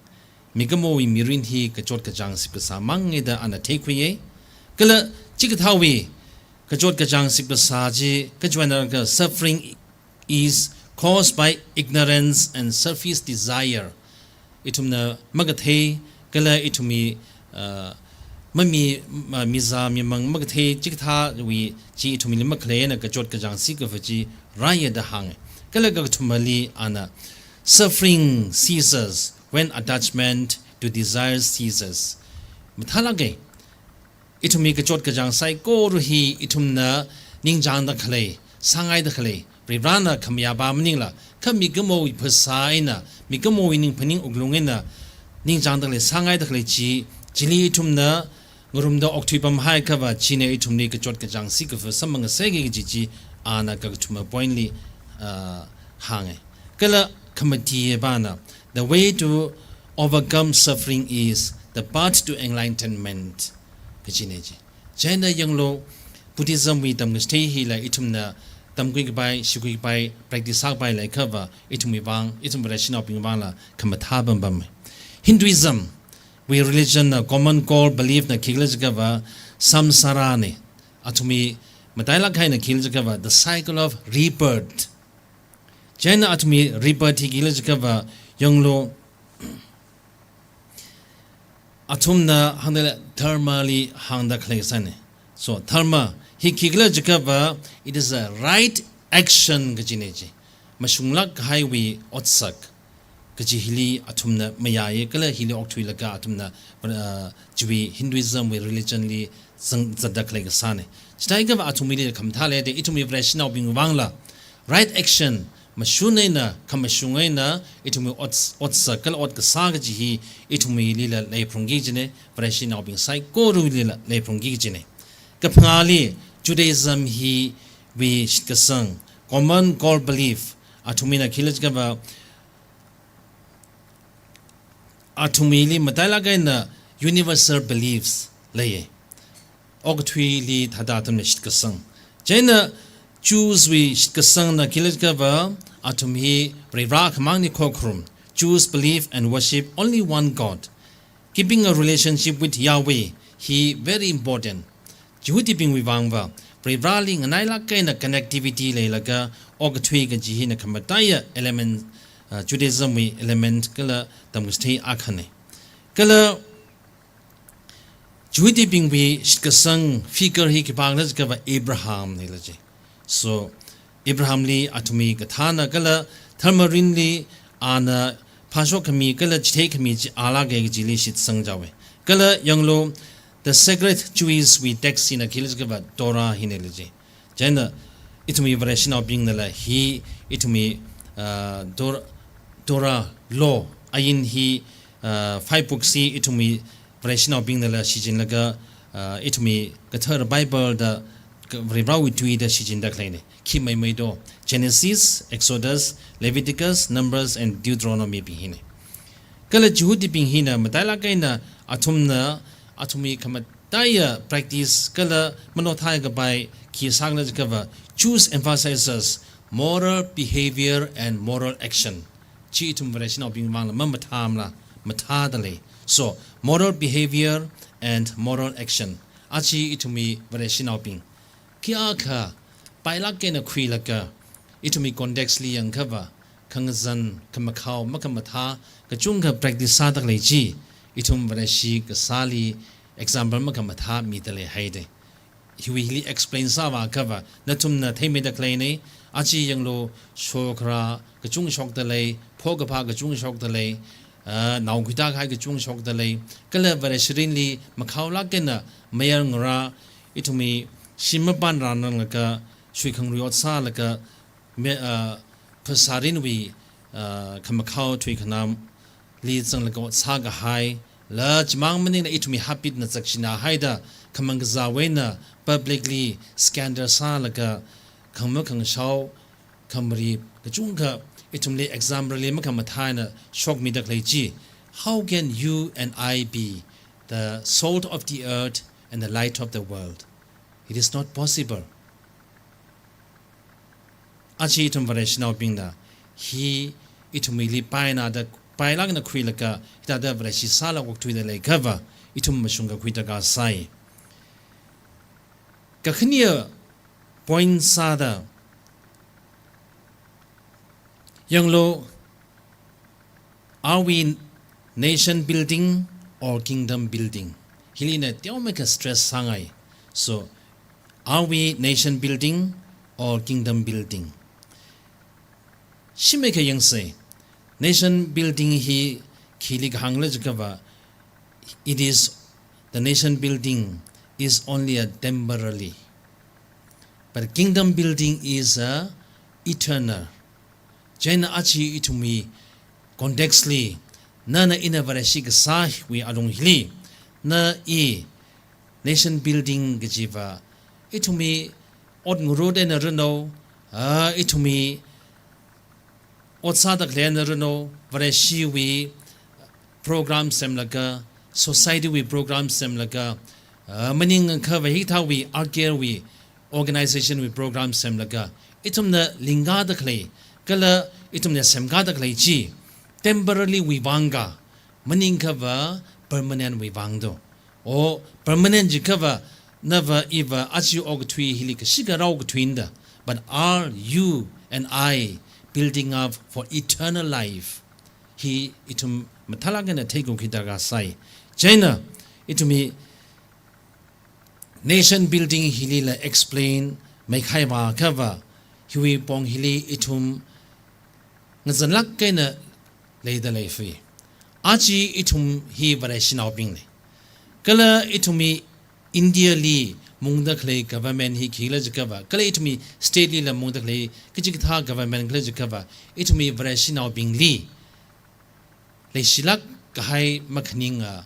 Mikumowui mirin hi kachot kachāng sipkasā mangna da ana theikhuiya. Kala chikathāwui kachot kachāng sipkasā chi kachiwui eina ka suffering is caused by ignorance and selfish desire. Ithumna makathei kala ithumwui, uh, mami, ma-, mizā mimang makathei chikathāwui chi ithumli makhalei eina kachot kachāng sikaphā chi rāya da hānga. Kala kakathumali ana, suffering ceases when attachment to desire ceases. Mathālāka, ithumwui kachot kachāng saikora hi ithumna ningchāngda khalei, sāngaida khalei, Varivarana khamayā pa maningla, kha mikumowui phasā eina, mikumowui ningphaning wuklung eina ningchāngda khalei, sāngaida khalei chi, chili ithumna ngarumda okthuipamhaiakhava, china ithumli kachot kachāng sikaphā samphangngasaka kaji chi ana kakathuma point li, ah, hānga. Kala khamatiya pana, the way to overcome suffering is the path to enlightenment kajina chi. Chieina yanglu, Buddhism wui tamkachithei hila ithumna tamkhui kapai, shikhui kapai, practice sākapai leiakhava, ithumwui vang, ithum Vareshinaobingwui vangla khamathā pampamma. Hinduism wui religion na common core belief na khikhala jiakhava samsara na. Athumwui matailāk kahaina khikhala jiakhava the cycle of rebirth. Chieina athumwui rebirth hi khikhala jiakhava yanglu, athumna hāngda khalei dharma li hāngda khalei sāna. So, dharma hi khikhala jiakhava, it is a right action kajina chi. Mashunglāk kahaiwui otsak kaji hili athumna mayāya, kala hili okthuilaga athumna, uh, chiwui Hinduism wui religion li zang zatda khalei kasāna. Chithākha athumwuili khamathā leida, ithumwui Vareshinaobingwui vangla right action, mashun eina, khamashung eina, ithumwui ots-, otsak kala ot kasā kaji hi ithumwuilila leiphalungki kajina, Vareshinaobing saikorawuilila leiphalungki kajina. Kaphangāli, Judaism hiwui shitkasang, common core belief, athumwuina khikhala jiakhava, athumwuili matailāk eina universal beliefs leiya. Okathuili thāda athumna shitkasang. Chieina Jews wui shitkasang na khikhala jiakhava, athum hi Varivara akhamangli khokharum. Jews believe and worship only one God. Keeping a relationship with Yahweh hi very important. Jihudibingwui vangva, Varivarali nganailāk eina connectivity leilaga okathui kaji hina khamataiya element, uh, Judaism wui element kala tamkachithei akhana. Kala Jihudibingwui shitkasang figure hi khipākhala jiakhava Abraham nala chi. So, Abrahamli athumwui kathāna kala dharma mirinli ana phāshokkhami kala chitheikhami chi alāka kajili shitsang chaowa. Kala yanglu, the sacred Jewish wui text hina khikhala jiakhava Torah hinala chi. Chieina ithumwui Vareshinaobingnala hi ithumwui, uh, Tor-, Torah law ain hi, uh, five books hi ithumwui Vareshinaobingnala shichinlaga, uh, ithumwui kathara Bible da ka-, Varivarawui tui da shichinda khaleina. Khi meimei do, Genesis, Exodus, Leviticus, Numbers and Deuteronomy bing hina. Kala Jihudibing hina matailāk eina athumna, athumwui khamataiya practice kala manothai kapai khi sākhala jiakhava, Jews emphasizes moral behavior and moral action. Chi ithum Vareshinaobing vangla mamathāmala, mathāda lei. So, moral behavior and moral action. Achi ithumwui Vareshinaobing, khi akha pailāk eina khuilaga, ithumwui context li yangkhava, khangazan, khamakhao, makhamathā, kachungkha practice sāda khalei chi, ithum Vareshi kasāli example makhamathā mida leihaida. Hiwui hili explain sāvāakhava, nathumna theimeida khaleina, achi yanglu, shokharā kachung shokda lei, phokaphā kachung shokda lei, ah, naokhuida kahai kachung shokda lei, kala Vareshirinli makhaolāk eina mayar ngarā, ithumwui shim mapānrānanglaga, shuikhangarui ot sālaga, me-, ah, phasārinwui, ah, khamakhao thuikhanamli zanglaga ot sākahai, la chimang maningla ithumwui habit na zakshina haida, khamang kazāwui eina publicly scandal sālaga, khangma khangshao, khamari kachungkha ithumli example li makhamathā eina shokmida khalei chi. How can you and I be the salt of the earth and the light of the world? It is not possible. Aja ithum Vareshinaobingna hi ithumwuili paina da, pailāk eina khuilaga, hithāda Vareshi sālaga okthuida leiakhava, ithum mashungkakhui darkar sai. Kakhane point sāda, yanglu, are we nation building or kingdom building? Hili ina teomeikha stress sāngai. So, are we nation building or kingdom building? Shimeikha yangsa, nation building hi khili kahāngla jiakhava, it is, the nation building is only a temporary. But kingdom building is a eternal. Chieina aja ithumwui context li, nana ina Vareshi kasāwui alung hili, na i nation building kajiva, ithumwui ot ngarut eina ranu, ah, ithumwui ot sāda khalei eina ranu, Vareshiwui program semlaga, society wui program semlaga, ah, maningakha va hithāwui, arcare wui, organization wui program semlaga, ithumna lingkada khalei, kala ithumna semkada khalei chi, temporary wui vang ka, maningakha va permanent wui vang do. O permanent jiakha va, nava iva aja okathui hili kashika rao kathuina da. But are you and I building up for eternal life? Hi ithum mathālāk eina theikakhui darkar sai. Chieina, ithumwui nation building hilila explain meikhai vāakhava, hiwui pong hili ithum ngazanlāk eina leida leifui. Aja ithum hi Vareshinaobing lei. Kala ithumwui India li mungda khalei government hi khila jiakhava, kala ithumwui state lila mungda khalei kachikathā government khala jiakhava, ithumwui Vareshinaobingli leishilāk kahai makhaninga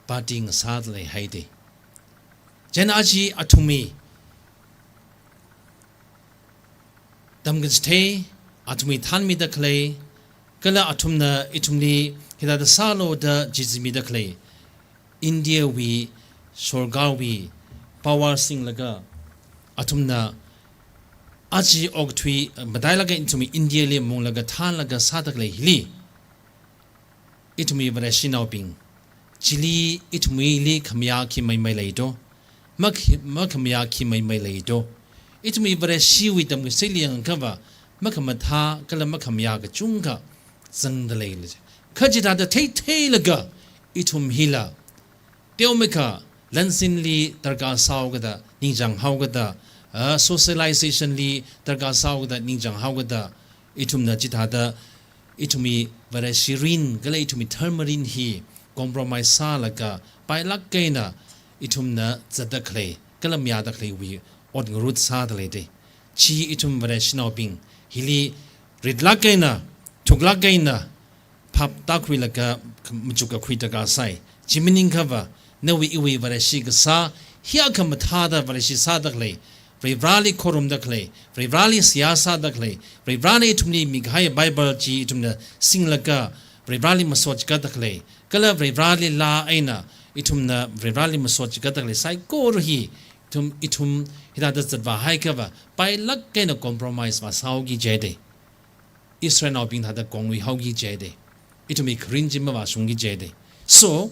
party ngasāda leihaida. Chieina aja athumwui tamkachithei, athumwui thanmida khalei, kala athumna ithumli hithāda sālu da chizimida khalei, India wui sorkar wui power singlaga, athumna aja okathui, eh, matailāk eina ithumwui India li munglaga thanlaga sāda khalei hili, ithumwui Vareshinaobing, chili ithumwuili khamayā khi meimei lei do, makh-, makhamayā khi meimei lei do. Ithumwui Vareshiwui tamkacheili yangakha va, makhamathā kala makhamayā kachungkha zangda leili. Kha chithāda theitheilaga, ithum hila teomeikha lansinli darkar sāhaokada, ningchānghaokada, ah, socialization li darkar sāhaokada, ningchānghaokada, ithumna chithāda, ithumwui Vareshi mirin, kala ithumwui dharma mirin hi compromise sālaga, pailāk eina ithumna zatda khalei, kala mayāda khaleiwui ot ngarut sāda leida. Chi ithum Vareshinaobing, hili ritlāk eina, thuklāk eina, phap tākhuilaga machukkakhui darkar sai. Chi maningakha va, nawui iwui Vareshi kasā, hiyākha mathāda Vareshi sāda khalei, Varivarali khorumda khalei, Varivarali seihā sāda khalei, Varivarana ithumli mikahai Bible chi ithumna singlaga, Varivarali masot chikatda khalei, kala Varivarali laa eina, ithumna Varivarali masot chikatda khalei, saikora hi, ithum, ithum hithāda zatvāhaiakha va, pailāk eina compromise vāsāhaoki jida. Israelnaobing thāda konglui haoki jida. Ithumwui kharing chi mavāshungki jida. So,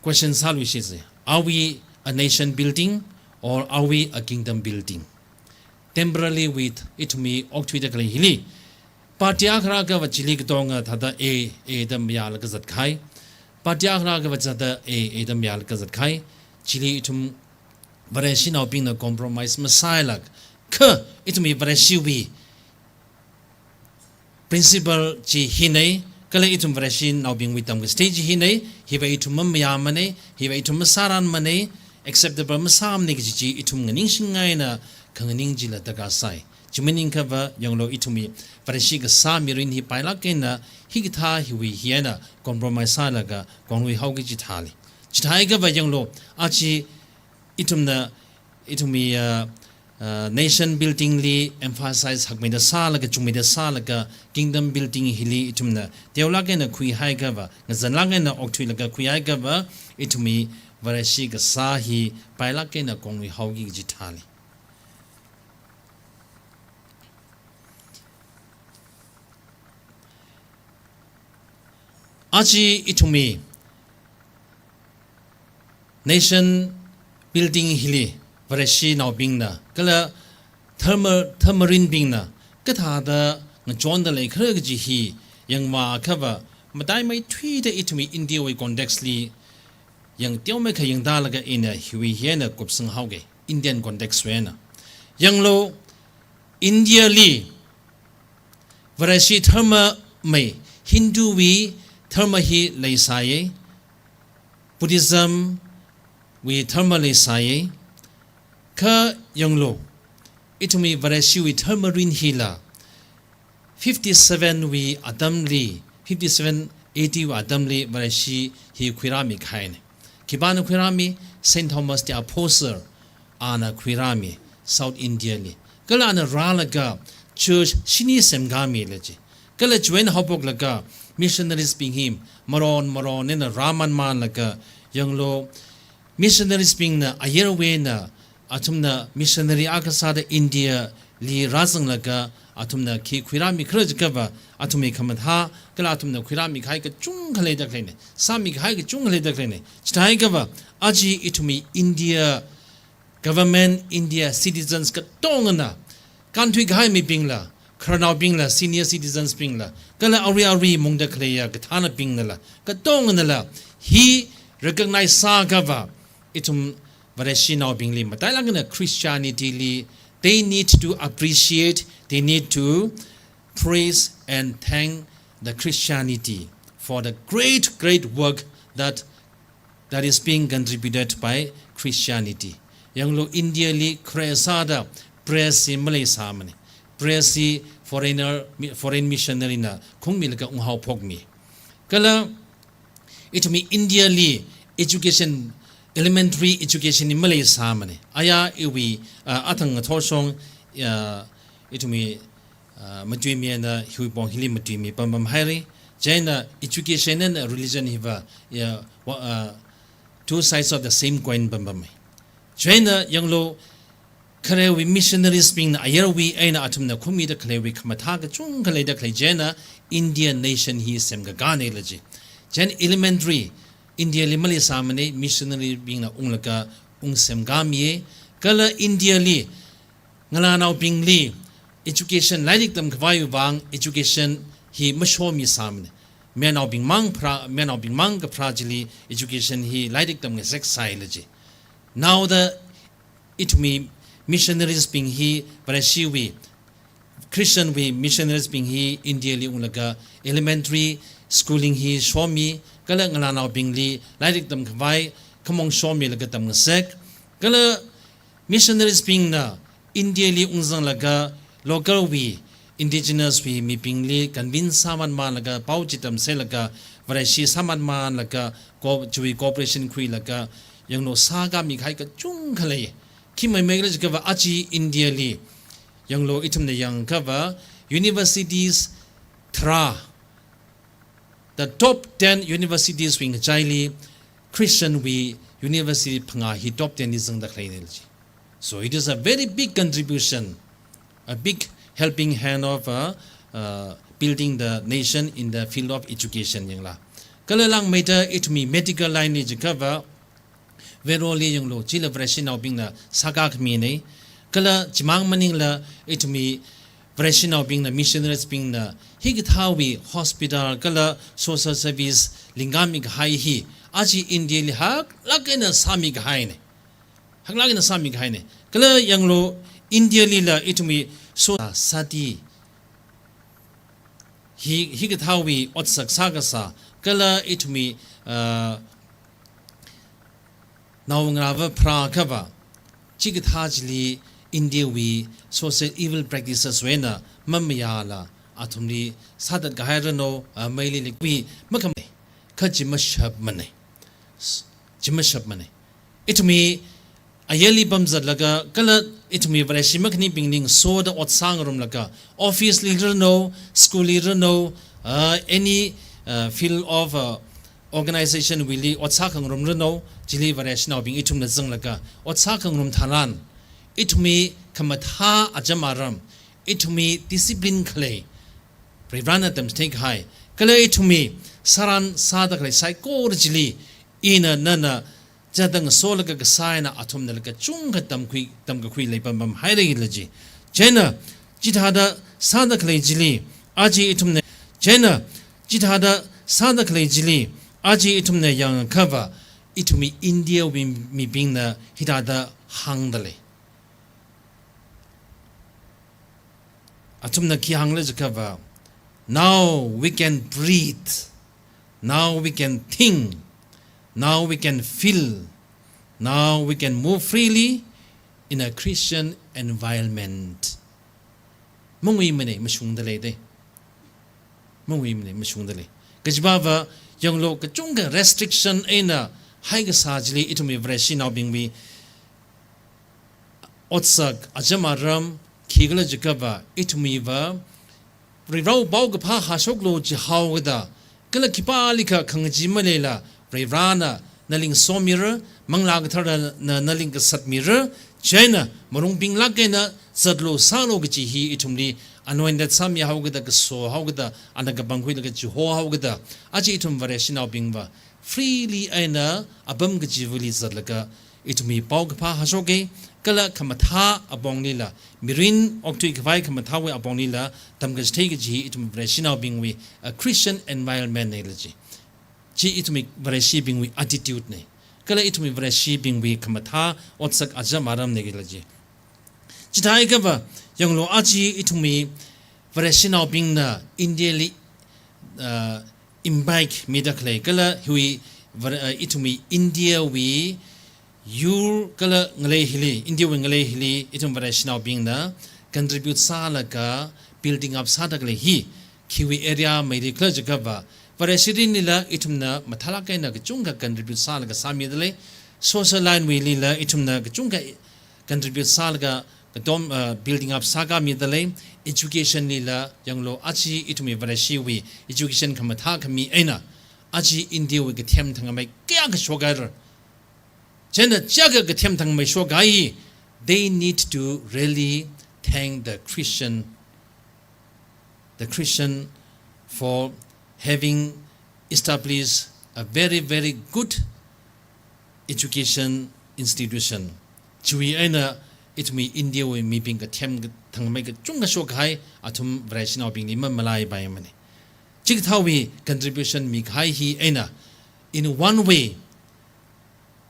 question sāluishitsa. Are we a nation building or are we a kingdom building? Temporarily with ithumwui okthuida khalei hili. Party akha rāakhava chili katonga thāda A, A da mayālaga zatkahai. Party akha rāakhava thāda A, A da mayālaga zatkahai. Chili ithum Vareshinaobingna compromise masālaga, kha ithumwui Vareshiwui principle chi hina, kala ithum Vareshinaobingwui tamkachithei chi hina, hiva ithum mamayāmana, hiva ithum masārānmana, acceptable masāmana kaji chi ithum nganingshingngaina, khanganing chila darkar sai. Chi maningakha va yanglu ithumwui Vareshi kasā mirin hi pailāk eina, hikathā hiwui hi eina compromise sālaga konglui haoki chithāli. Chithāhaiakha va yanglu, aja ithumna, ithumwui, ah, uh, nation building li emphasize hakmeida sālaga, chungmeida sālaga, kingdom building hili ithumna teolāk eina khuihaiakhava, ngazanlāk eina okthuilaga khuihaiakhava, ithumwui Vareshi kasā hi pailāk eina kongluihaoki kaji thāli. Aja ithumwui nation building hili Vareshinaobingna kala dharma, dharmarinbingna kathāda ngachonda leikhala kaji hi yangvāakhava, mataimeithuida ithumwui India wui context li yangteomeikha yangtālaga ina hiwui hi eina kupsanghaoga, Indian context wui eina. Yanglu, India li Vareshi dharma mei, Hindu wui dharma hi leisāya, Buddhism wui dharma leisāya, kha yanglu, ithumwui Vareshiwui dharmarin hila fifty-seven wui atamli, fifty-seven A D wui atamli Vareshi hi khuirāmi kahaina. Khipāna khuirāmi? Saint Thomas the Apostle, ana khuirāmi South India li. Kala ana rālaga church shini semkāmila ji. Kala chiwui eina haophoklaga missionaries bing hi maron maron eina rāmanmanlaga, yanglu, missionaries bingna ayarwui eina athumna missionary akha sāda India li rāzanglaga athumna khi khuirāmikhala jiakhava, athumwui khamathā kala athumna khuirāmi kahai kachungkha leida khaleina, sāmi kahai kachungkha leida khaleina. Chithāhaiakhava, aja ithumwui India government, India citizens katongana, kānthui kahai mibingla, khararnaobingla, senior citizens bingla, kala arui arui mungda khaleiya kathānabingnala, katonganala hi recognize sāakhava, ithum Vareshinaobingli matailāk eina Christianity li, they need to appreciate, they need to praise and thank the Christianity for the great, great work that, that is being contributed by Christianity. Yanglu, India li khare sāda press hi maleisāmana. Press hi foreigner, foreign missionary na khungmilaga unghaophokmi. Kala ithumwui India li education, elementary education hi maleisāmana. Aya iwui, uh, athang ngathorshong, uh, ithumwui, uh, matuimi eina hiwui pong hili matuimi pampam haira. Chieina education and religion hiva, ya, wa, uh, two sides of the same coin pampamai. Chieina yanglu, kharewui missionaries bingna ayarwui eina athumna khungmida khaleiwui khamathā kachungkha leida khalei chieina Indian nation hi semkakānala ji. Chieina elementary India li maleisāmana, missionary bingna unglaga ungsemkāmiya. Kala India li ngalānaobingli education, lairik tamkhavaiwui vang education hi mashomisāmana. Mayarnaobing mang pharā, mayarnaobing mang kapharā chili education hi lairik tamngasaksāila ji. Now the ithumwui missionaries bing hi, Vareshiwui, Christian wui missionaries bing hi India li unglaga elementary schooling hi shomi, kala ngalānaobingli lairik tamkhavai khamong shomilaga tamngasak, kala missionaries bingna India li ungzanglaga local wui, indigenous wui mibingli convince sāmanmanlaga, pao chi tamsailaga, Vareshi sāmanmanlaga, co-, chiwui cooperation khuilaga, yanglu sākāmi kahai kachungkha lei. Khi maimeikhala jiakhava aja India li, yanglu ithumna yangkhava universities tharā, the top ten universities wui ngachaili Christian wui university phangā hi top ten li zangda khaleina ji. So it is a very big contribution, a big helping hand of, uh, uh, building the nation in the field of education yangla. Kala langmeida ithumwui medical line li jiakhava, Vero li yanglu, chila Vareshinaobingna sākākhamina. Kala chimang maningla ithumwui Vareshinaobingna, missionaries bingna hikathāwui hospital kala social service lingkāmi kahai hi aja India li haklāk eina sāmi kahaina. Haklāk eina sāmi kahaina. Kala yanglu, India lila ithumwui so sati hi, hikathāwui otsak sākasā, kala ithumwui, uh, naongarāva pharāakhava, chikathā chili India wui social evil practices wui eina mamayāla athumli sāthat kahairanu, uh, meili likwui makhamei, kha chi mashapmana. Chi mashapmana. Ithumwui ayarli pamzatlaga, kala ithumwui Vareshi makhanibingli ngasoda ot sāngarumlaga, office li ranu, school li ranu, uh, any, uh, field of, uh, organization wuili ot sākhangarum ranu, chili Vareshinaobing ithumna zanglaga ot sākhangarum tharan, ithumwui khamathā acham aram, ithumwui discipline khalei, Varivarana tamchitheikahai, kala ithumwui sāran sāda khalei saikora chili, ina nana chāda ngasolaga kasā eina athumnala kachungkha tamkhui, tamkakhui leipam pamhaira kajila chi. Chieina, chithāda sāda khalei chili, aja ithumna, chieina, chithāda sāda khalei chili, aja ithumna yangakhava, ithumwui India wui mibingna hithāda hāngda lei. Athumna khi hāngla jiakhava, "Now we can breathe, now we can think, now we can feel, now we can move freely in a Christian environment." Manguimanei, mashungda lei de. Manguimanei, mashungda lei. Kajivava, yanglu kachungkha restriction eina haikasā chili ithumwui Vareshinaobingwui otsak acham aram khikhala jiakhava, ithumwuiva Varivarāwui paokaphā hāshoklu jihaokida, kala khipālikha khangachee maleila, Varivarāna nali ngasomira, Manglā Katharana nali ngasatmira, chieina marungbinglāk eina zatlu sālu kaji hi ithumli anointed sāmihaokida, kasohaokida, ana kapangkhuilaga chihohaokida, aja ithum Vareshinaobingva freely eina apam kachiva̱li zatlaga, ithumwui paokaphā hāshoka, kala khamathā aponglila, mirin okthuikhavai khamathāwui aponglila tamkachithei kaji hi ithum Vareshinaobingwui, a Christian environment neila chi. Chi ithumwui Vareshibingwui attitude nei. Kala ithumwui Vareshibingwui khamathā otsak acham aram nei kajila chi. Chithāhaiakhava, yanglu aja ithumwui Vareshinaobingna India li, ah, invite mida khalei, kala hiwui Vare-, ah, ithumwui India wui yur kala ngalei hili, India wui ngalei hili, ithum Vareshinaobingna contribute sālaga building up sāda khalei hi, khiwui area meili khala jiakhava, Vareshi mirinlila ithumna mathālāk eina kachungkha contribute sālaga sāmida lei, social line wuilila ithumna kachungkha contribute sālaga katom, uh, building up sākāmida lei, education lila yanglu aja ithumwui Vareshiwui education khamathā khami eina, aja India wui kathem thangmei kayākha shokhaira. Chieina chiyākha kathem thangmei shokhai, they need to really thank the Christian, the Christian for having established a very, very good education institution. Chiwui eina ithumwui India wui mibing kathem thangmei kachungkha shokhai, athum Vareshinaobingli mamalaipaimana. Chikathāwui contribution mikahai hi eina, in one way,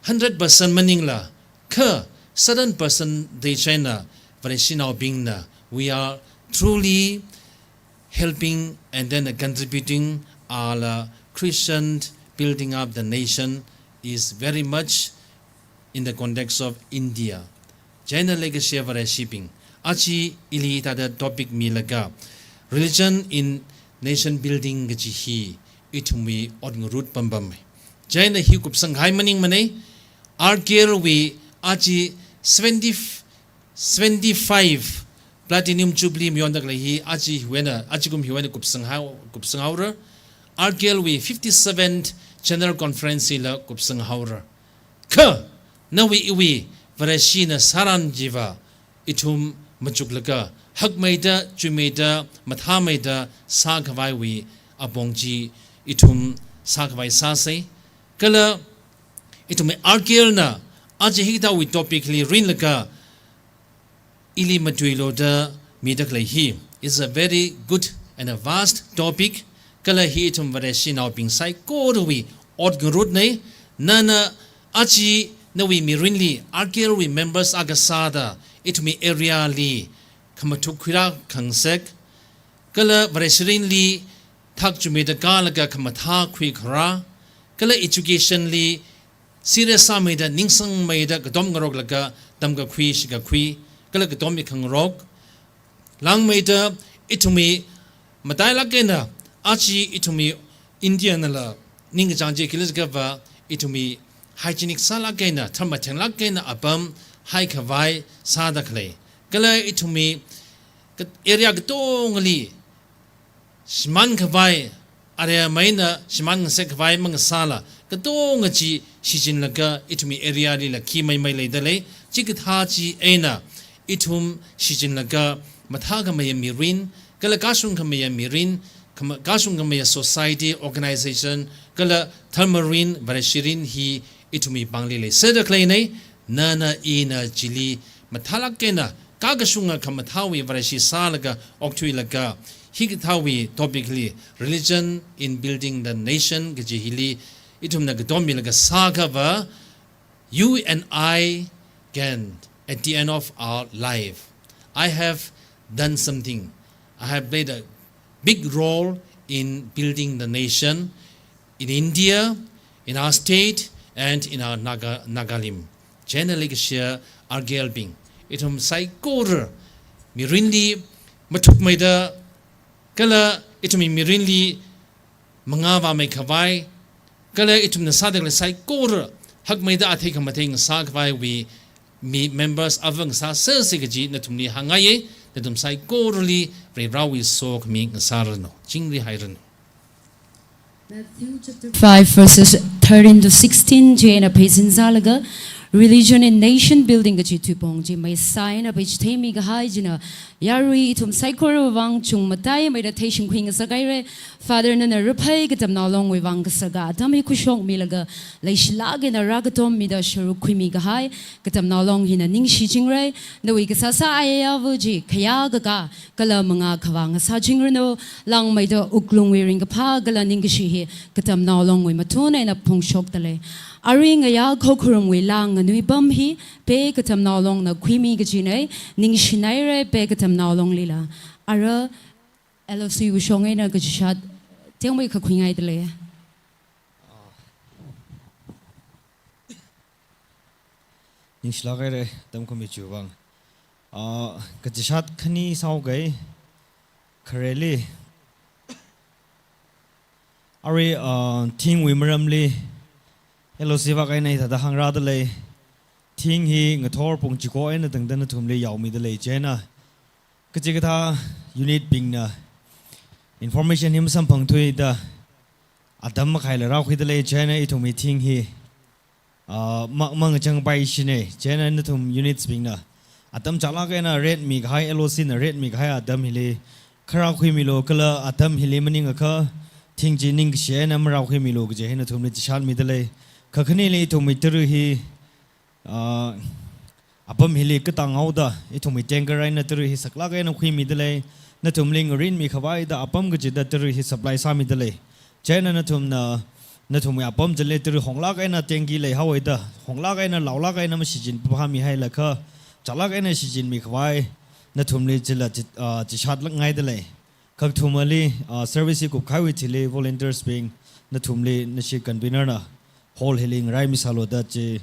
hundred percent maningla, kha certain percentage eina Vareshinaobingna, we are truly helping and then contributing ala Christian building up the nation is very much in the context of India. Chieina leikashiya Vareshibing, aja ili thāda topic milaga, religion in nation building kaji hi ithumwui ot ngarut pampamei. Chieina hi kupsanghai maningmanei, R K L wui aja seventy, seventy-five Platinum Jubilee mayonda khalei hi aja hiwui eina, ajakum hiwui eina kupsanghao-, kupsanghaora. R K L wui fifty-seventh General Conference hila kupsanghaora. Kha, nawui iwui Vareshina sāran chiva, ithum machuklaga, hakmeida, chuimeida, mathāmeida sākhavaiwui apong chi ithum sākhavai sāsei. Kala ithumwui R K L na aja hikathāwui topic li rinlaga, ili matuilu da mida khalei hi is a very good and a vast topic. Kala hi ithum Vareshinaobing saikorawui ot ngarutnei, nana aja nawui mirinli R K L wui members akha sāda ithumwui area li khamathuk khuirā khangasak, kala Vareshi mirinli thak chuimeida kālaga khamathā khuikharā, kala education li serious sāmeida, ningsangmeida, katom ngaroklaga tamkakhui, shikakhui, kala katom mikhangarok. Langmeida ithumwui matailāk eina, aja ithumwui India nala ningkachāng chi khila jiakhava, ithumwui hygienic sālāk eina, tharmatenglāk eina apam haikhavai sāda khalei. Kala ithumwui kat-, area katongali shimānkhavai, area maina shimān ngasakkhavai mangasāla, katonga chi shichinlaga ithumwui area lila khi maimai leida lei. Chikathā chi eina ithum shichinlaga mathākhameiya mirin, kala kashungkhameiya mirin, khama-, kashungkhameiya society, organization, kala dharmarin, Vareshirin hi ithumwui pāngli leiserda khaleina. Nana ina chili mathālāk eina, kakashunga khamathāwui Vareshi sālaga, okthuilaga, hikathāwui topic li, Religion in Building the Nation kaji hili, ithumna katommilaga sākhava, you and I can, at the end of our life, I have done something. I have played a big role in building the nation in India, in our state, and in our Naga, Nagalim. Chieina leikashiya R K L bing, ithum saikora mirinli mathukmeida, kala ithumwui mirinli mangā vāmeikhavai, kala ithumna sāda khalei saikora hakmeida athei khamathei ngasākhavaiwui mi members ava ngasāsersi kaji nathumli hāngngaiya. Nathum saikorali Varivarāwui sokhami ngasāranu, chingri hairanu. Matthew chapter five, verses thirteen to sixteen, chieina pheisin sālaga, Religion in Nation Building kaji tuipong chi maisā eina pheichitheimi kahai china, yarui ithum saikora vang chungmataimeida theishingkhui ngasakhaira. Father, nana raphei Katamnao Longwui vang kasaka atam hi khuishokmilaga, leishilāk eina rākatommida sharuk khuimi kahai Katamnao Long hina ningshichingra. Nawui kasāsā ayāva chi khayākakā kala mangā khavā ngasāchingranu. Langmeida wuklungwui ringkaphā kala ningkashi hi Katamnao Longwui mathun eina phongshokda lei. Arui ngayā khokharumwui lāng nganuipam hi Pe Katamnao Longna khuimi kajina. Ningshinaira Pe Katamnao Longlila. Ara L O C wui shong eina kachishat tengmei kha khuingaida lei. Ningshilāk haira, atam khami chiwui vang. Ah, kachishat khani sāhaoga, khareli. Arui, ah, thingwui maramli, L O C vak eina hithāda hāngrāda lei. Thing hi ngathor pung chiko eina tangda nathumli yaomida lei chieina. Kachikathā unit bingna information hi masamphangthuida atam makhaila rākhuida lei chieina ithumwui thing hi, ah, ma-, mangachangpaishina, chieina nathum units bingna atam chālāk eina rātmi kahai, L O C na rātmi kahai atam hili kha rākhuimilu, kala atam hili maningakha thing chi ningkashi eina marākhuimilu kaji hi nathumli chishatmida lei. Kakhaneli ithumwui tara hi, ah, apam hili katang haoda, ithumwui tanker eina tara hi saklāk eina khuimida lei. Nathumli ngarinmi khavaida apam kachida tara hi supply sāmida lei. Chieina nathumna, nathumwui apam chili tara honglāk eina tanki leihaoda, honglāk eina laolāk eina mashichin phāmi hailakha, chālāk eina shichinmi khavai nathumli chila chi-, ah, chishatlāk ngaida lei. Kakathumali, ah, service hi kupkahaiwui thili volunteers bing, nathumli nashi convener na hall hili ngaraimisālu da chi,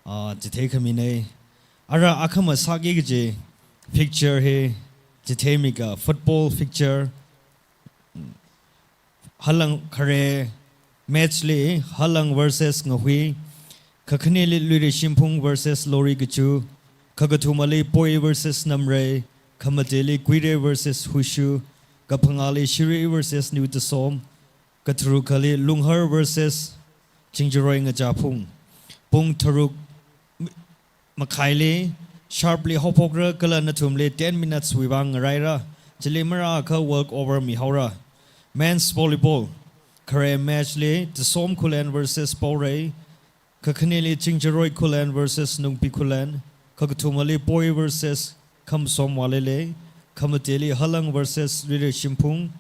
ah, chitheikhamina. Ara akhama sāki kaji picture hi chitheimi ka football picture. Halang khare match li Halang versus Ngahui, kakhaneli Luirei Shimphung versus Lori Kachu, kakathumali Poi versus Namrei, khamateli Kuirei versus Huishu, kaphangāli Shirui versus New Tasom, katharukhali Lunghar versus Chingjaroi Ngachaphung. Pung tharuk makhaili sharply haophokra kala nathumli ten minutes wui vang ngaraira. Chili marākha walk over mihaora. Men's volleyball. Khare match li Tasom Khullen versus Paorei. Kakhaneli Chingjaroi Khullen versus Nungpi Khullen. Kakathumali Poi versus Khamsom Walele. Khamateli Halang versus Luirei Shimphung.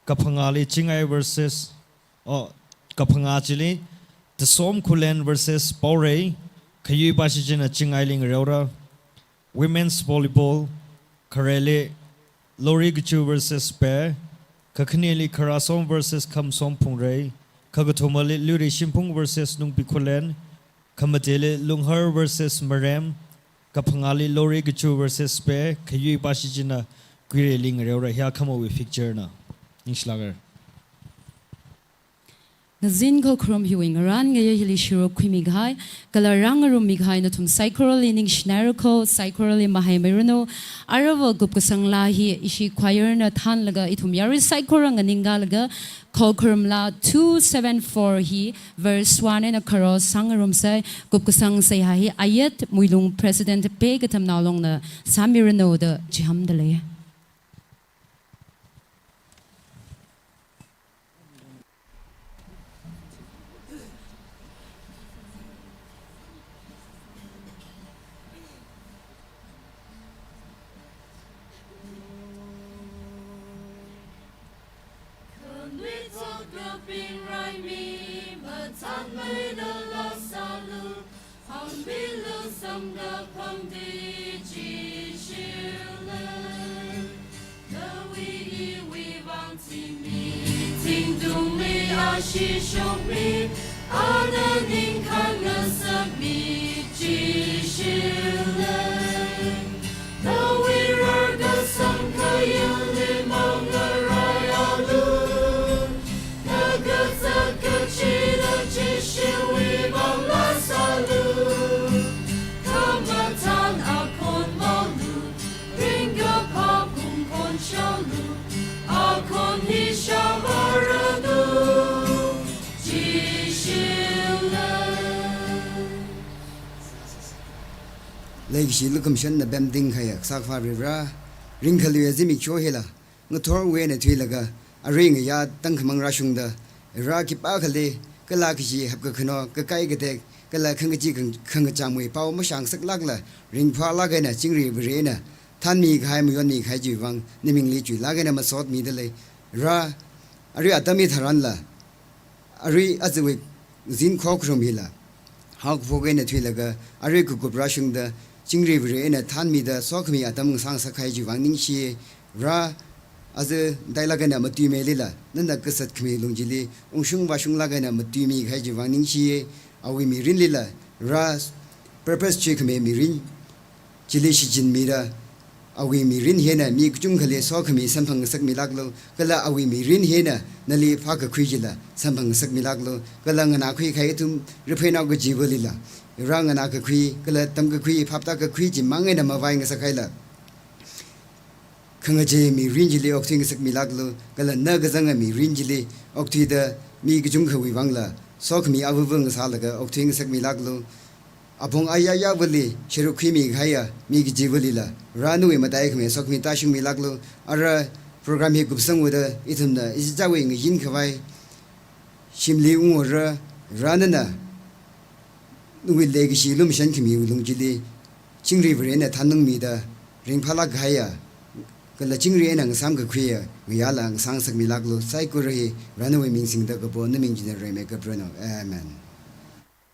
Kaphangāli Chingai versus, oh, kaphangā chili Tasom Khullen versus Paorei, khayui pāshi china Chingaili ngareora. Women's volleyball, khareli Lori Kachu versus Pe, kakhaneli Kharasom versus Khamsom Phungrei, kakathumali Luirei Shimphung versus Nungpi Khullen, khamateli Lunghar versus Marem, kaphangāli Lori Kachu versus Pe, khayui pāshi china Kuireili ngareora. Hi akhamawui picture na. Ningshilāk haira. Ngazin khokharum hiwui ngarān ngayā hili shuruk khuimi kahai, kala rāngarum mi kahai nathum saikorali ningshinaira kho, saikorali mahaimeiranu. Aruiva kupkasang laa hi ishi choir na thānlaga ithum yarui saikora nganingkalaga, khokharum laa two seven four hi verse one eina kharo sāngarumsai, kupkasang seihā hi Ayat Muilung President Pe Katamnao Longna sāmiranu da chihānda lei. Leikashi lukhamashanna pemting kahai Kasā Akhava Vare, ringkhaluiya zimiksho hila ngathorwui eina thuilaga, arui ngayā tangkhamang rāshungda, rā khipākhali, kala kashi hapkakhano, kakai katek, kala khangachee khang-, khangachāmwui pao mashāngasaklākla, ringphālāk eina chingri Vare eina thānmi kahai, mayonmi kahai chiwui vang, namingli chuilāk eina masotmida lei. Rā, arui atam hitharanla, arui ajawui zin khokharum hila haokaphok eina thuilaga, arui kakup rāshungda, chingri Vare eina thānmida sokhami atam ngasāngasak kahai chiwui vang ningshi. Rā, aja tailāk eina matuimeilila, nana kasat khami lung chili ungshung vāshunglāk eina matuimi kahai chiwui vang ningshi. Awui mirinlila, rā purpose chuikhami mirin chili shichinmida, awui mirin hi eina mi kachungkhali sokhami samphangngasakmilāklu, kala awui mirin hi eina nali phākakhui chila samphangngasakmilāklu, kala nganākhui kahai ithum ripheinao kajivalila, rā nganākakhui, kala tamkakhui, phaptākakhui chimang eina mavaingasakhaila, khangachee mirin chili okthuingasakmilāklu, kala na kazanga mirin chili okthuida mi kachungkhawui vangla sokhami avāva ngasālaga okthuingasakmilāklu. Apong ayāyāvali sharuk khuimi kahaiya mi kajivalila, rā nawui mataikhami sokhami tāshungmilāklu. Ara program hi kupsanghaoda ithumna ichichāwui ngayin khavai shimli unghaora, rā nana nawui leikashi lumashan khamiwui lung chili, chingri Vare eina thānnungmida, ringphālāk kahaiya, kala chingri eina ngasāmkakhuiya ngayāla ngasāngasakmilāklu. Saikora hi rā nawui ming singda kapo, naming china reimeikapharanu. Amen.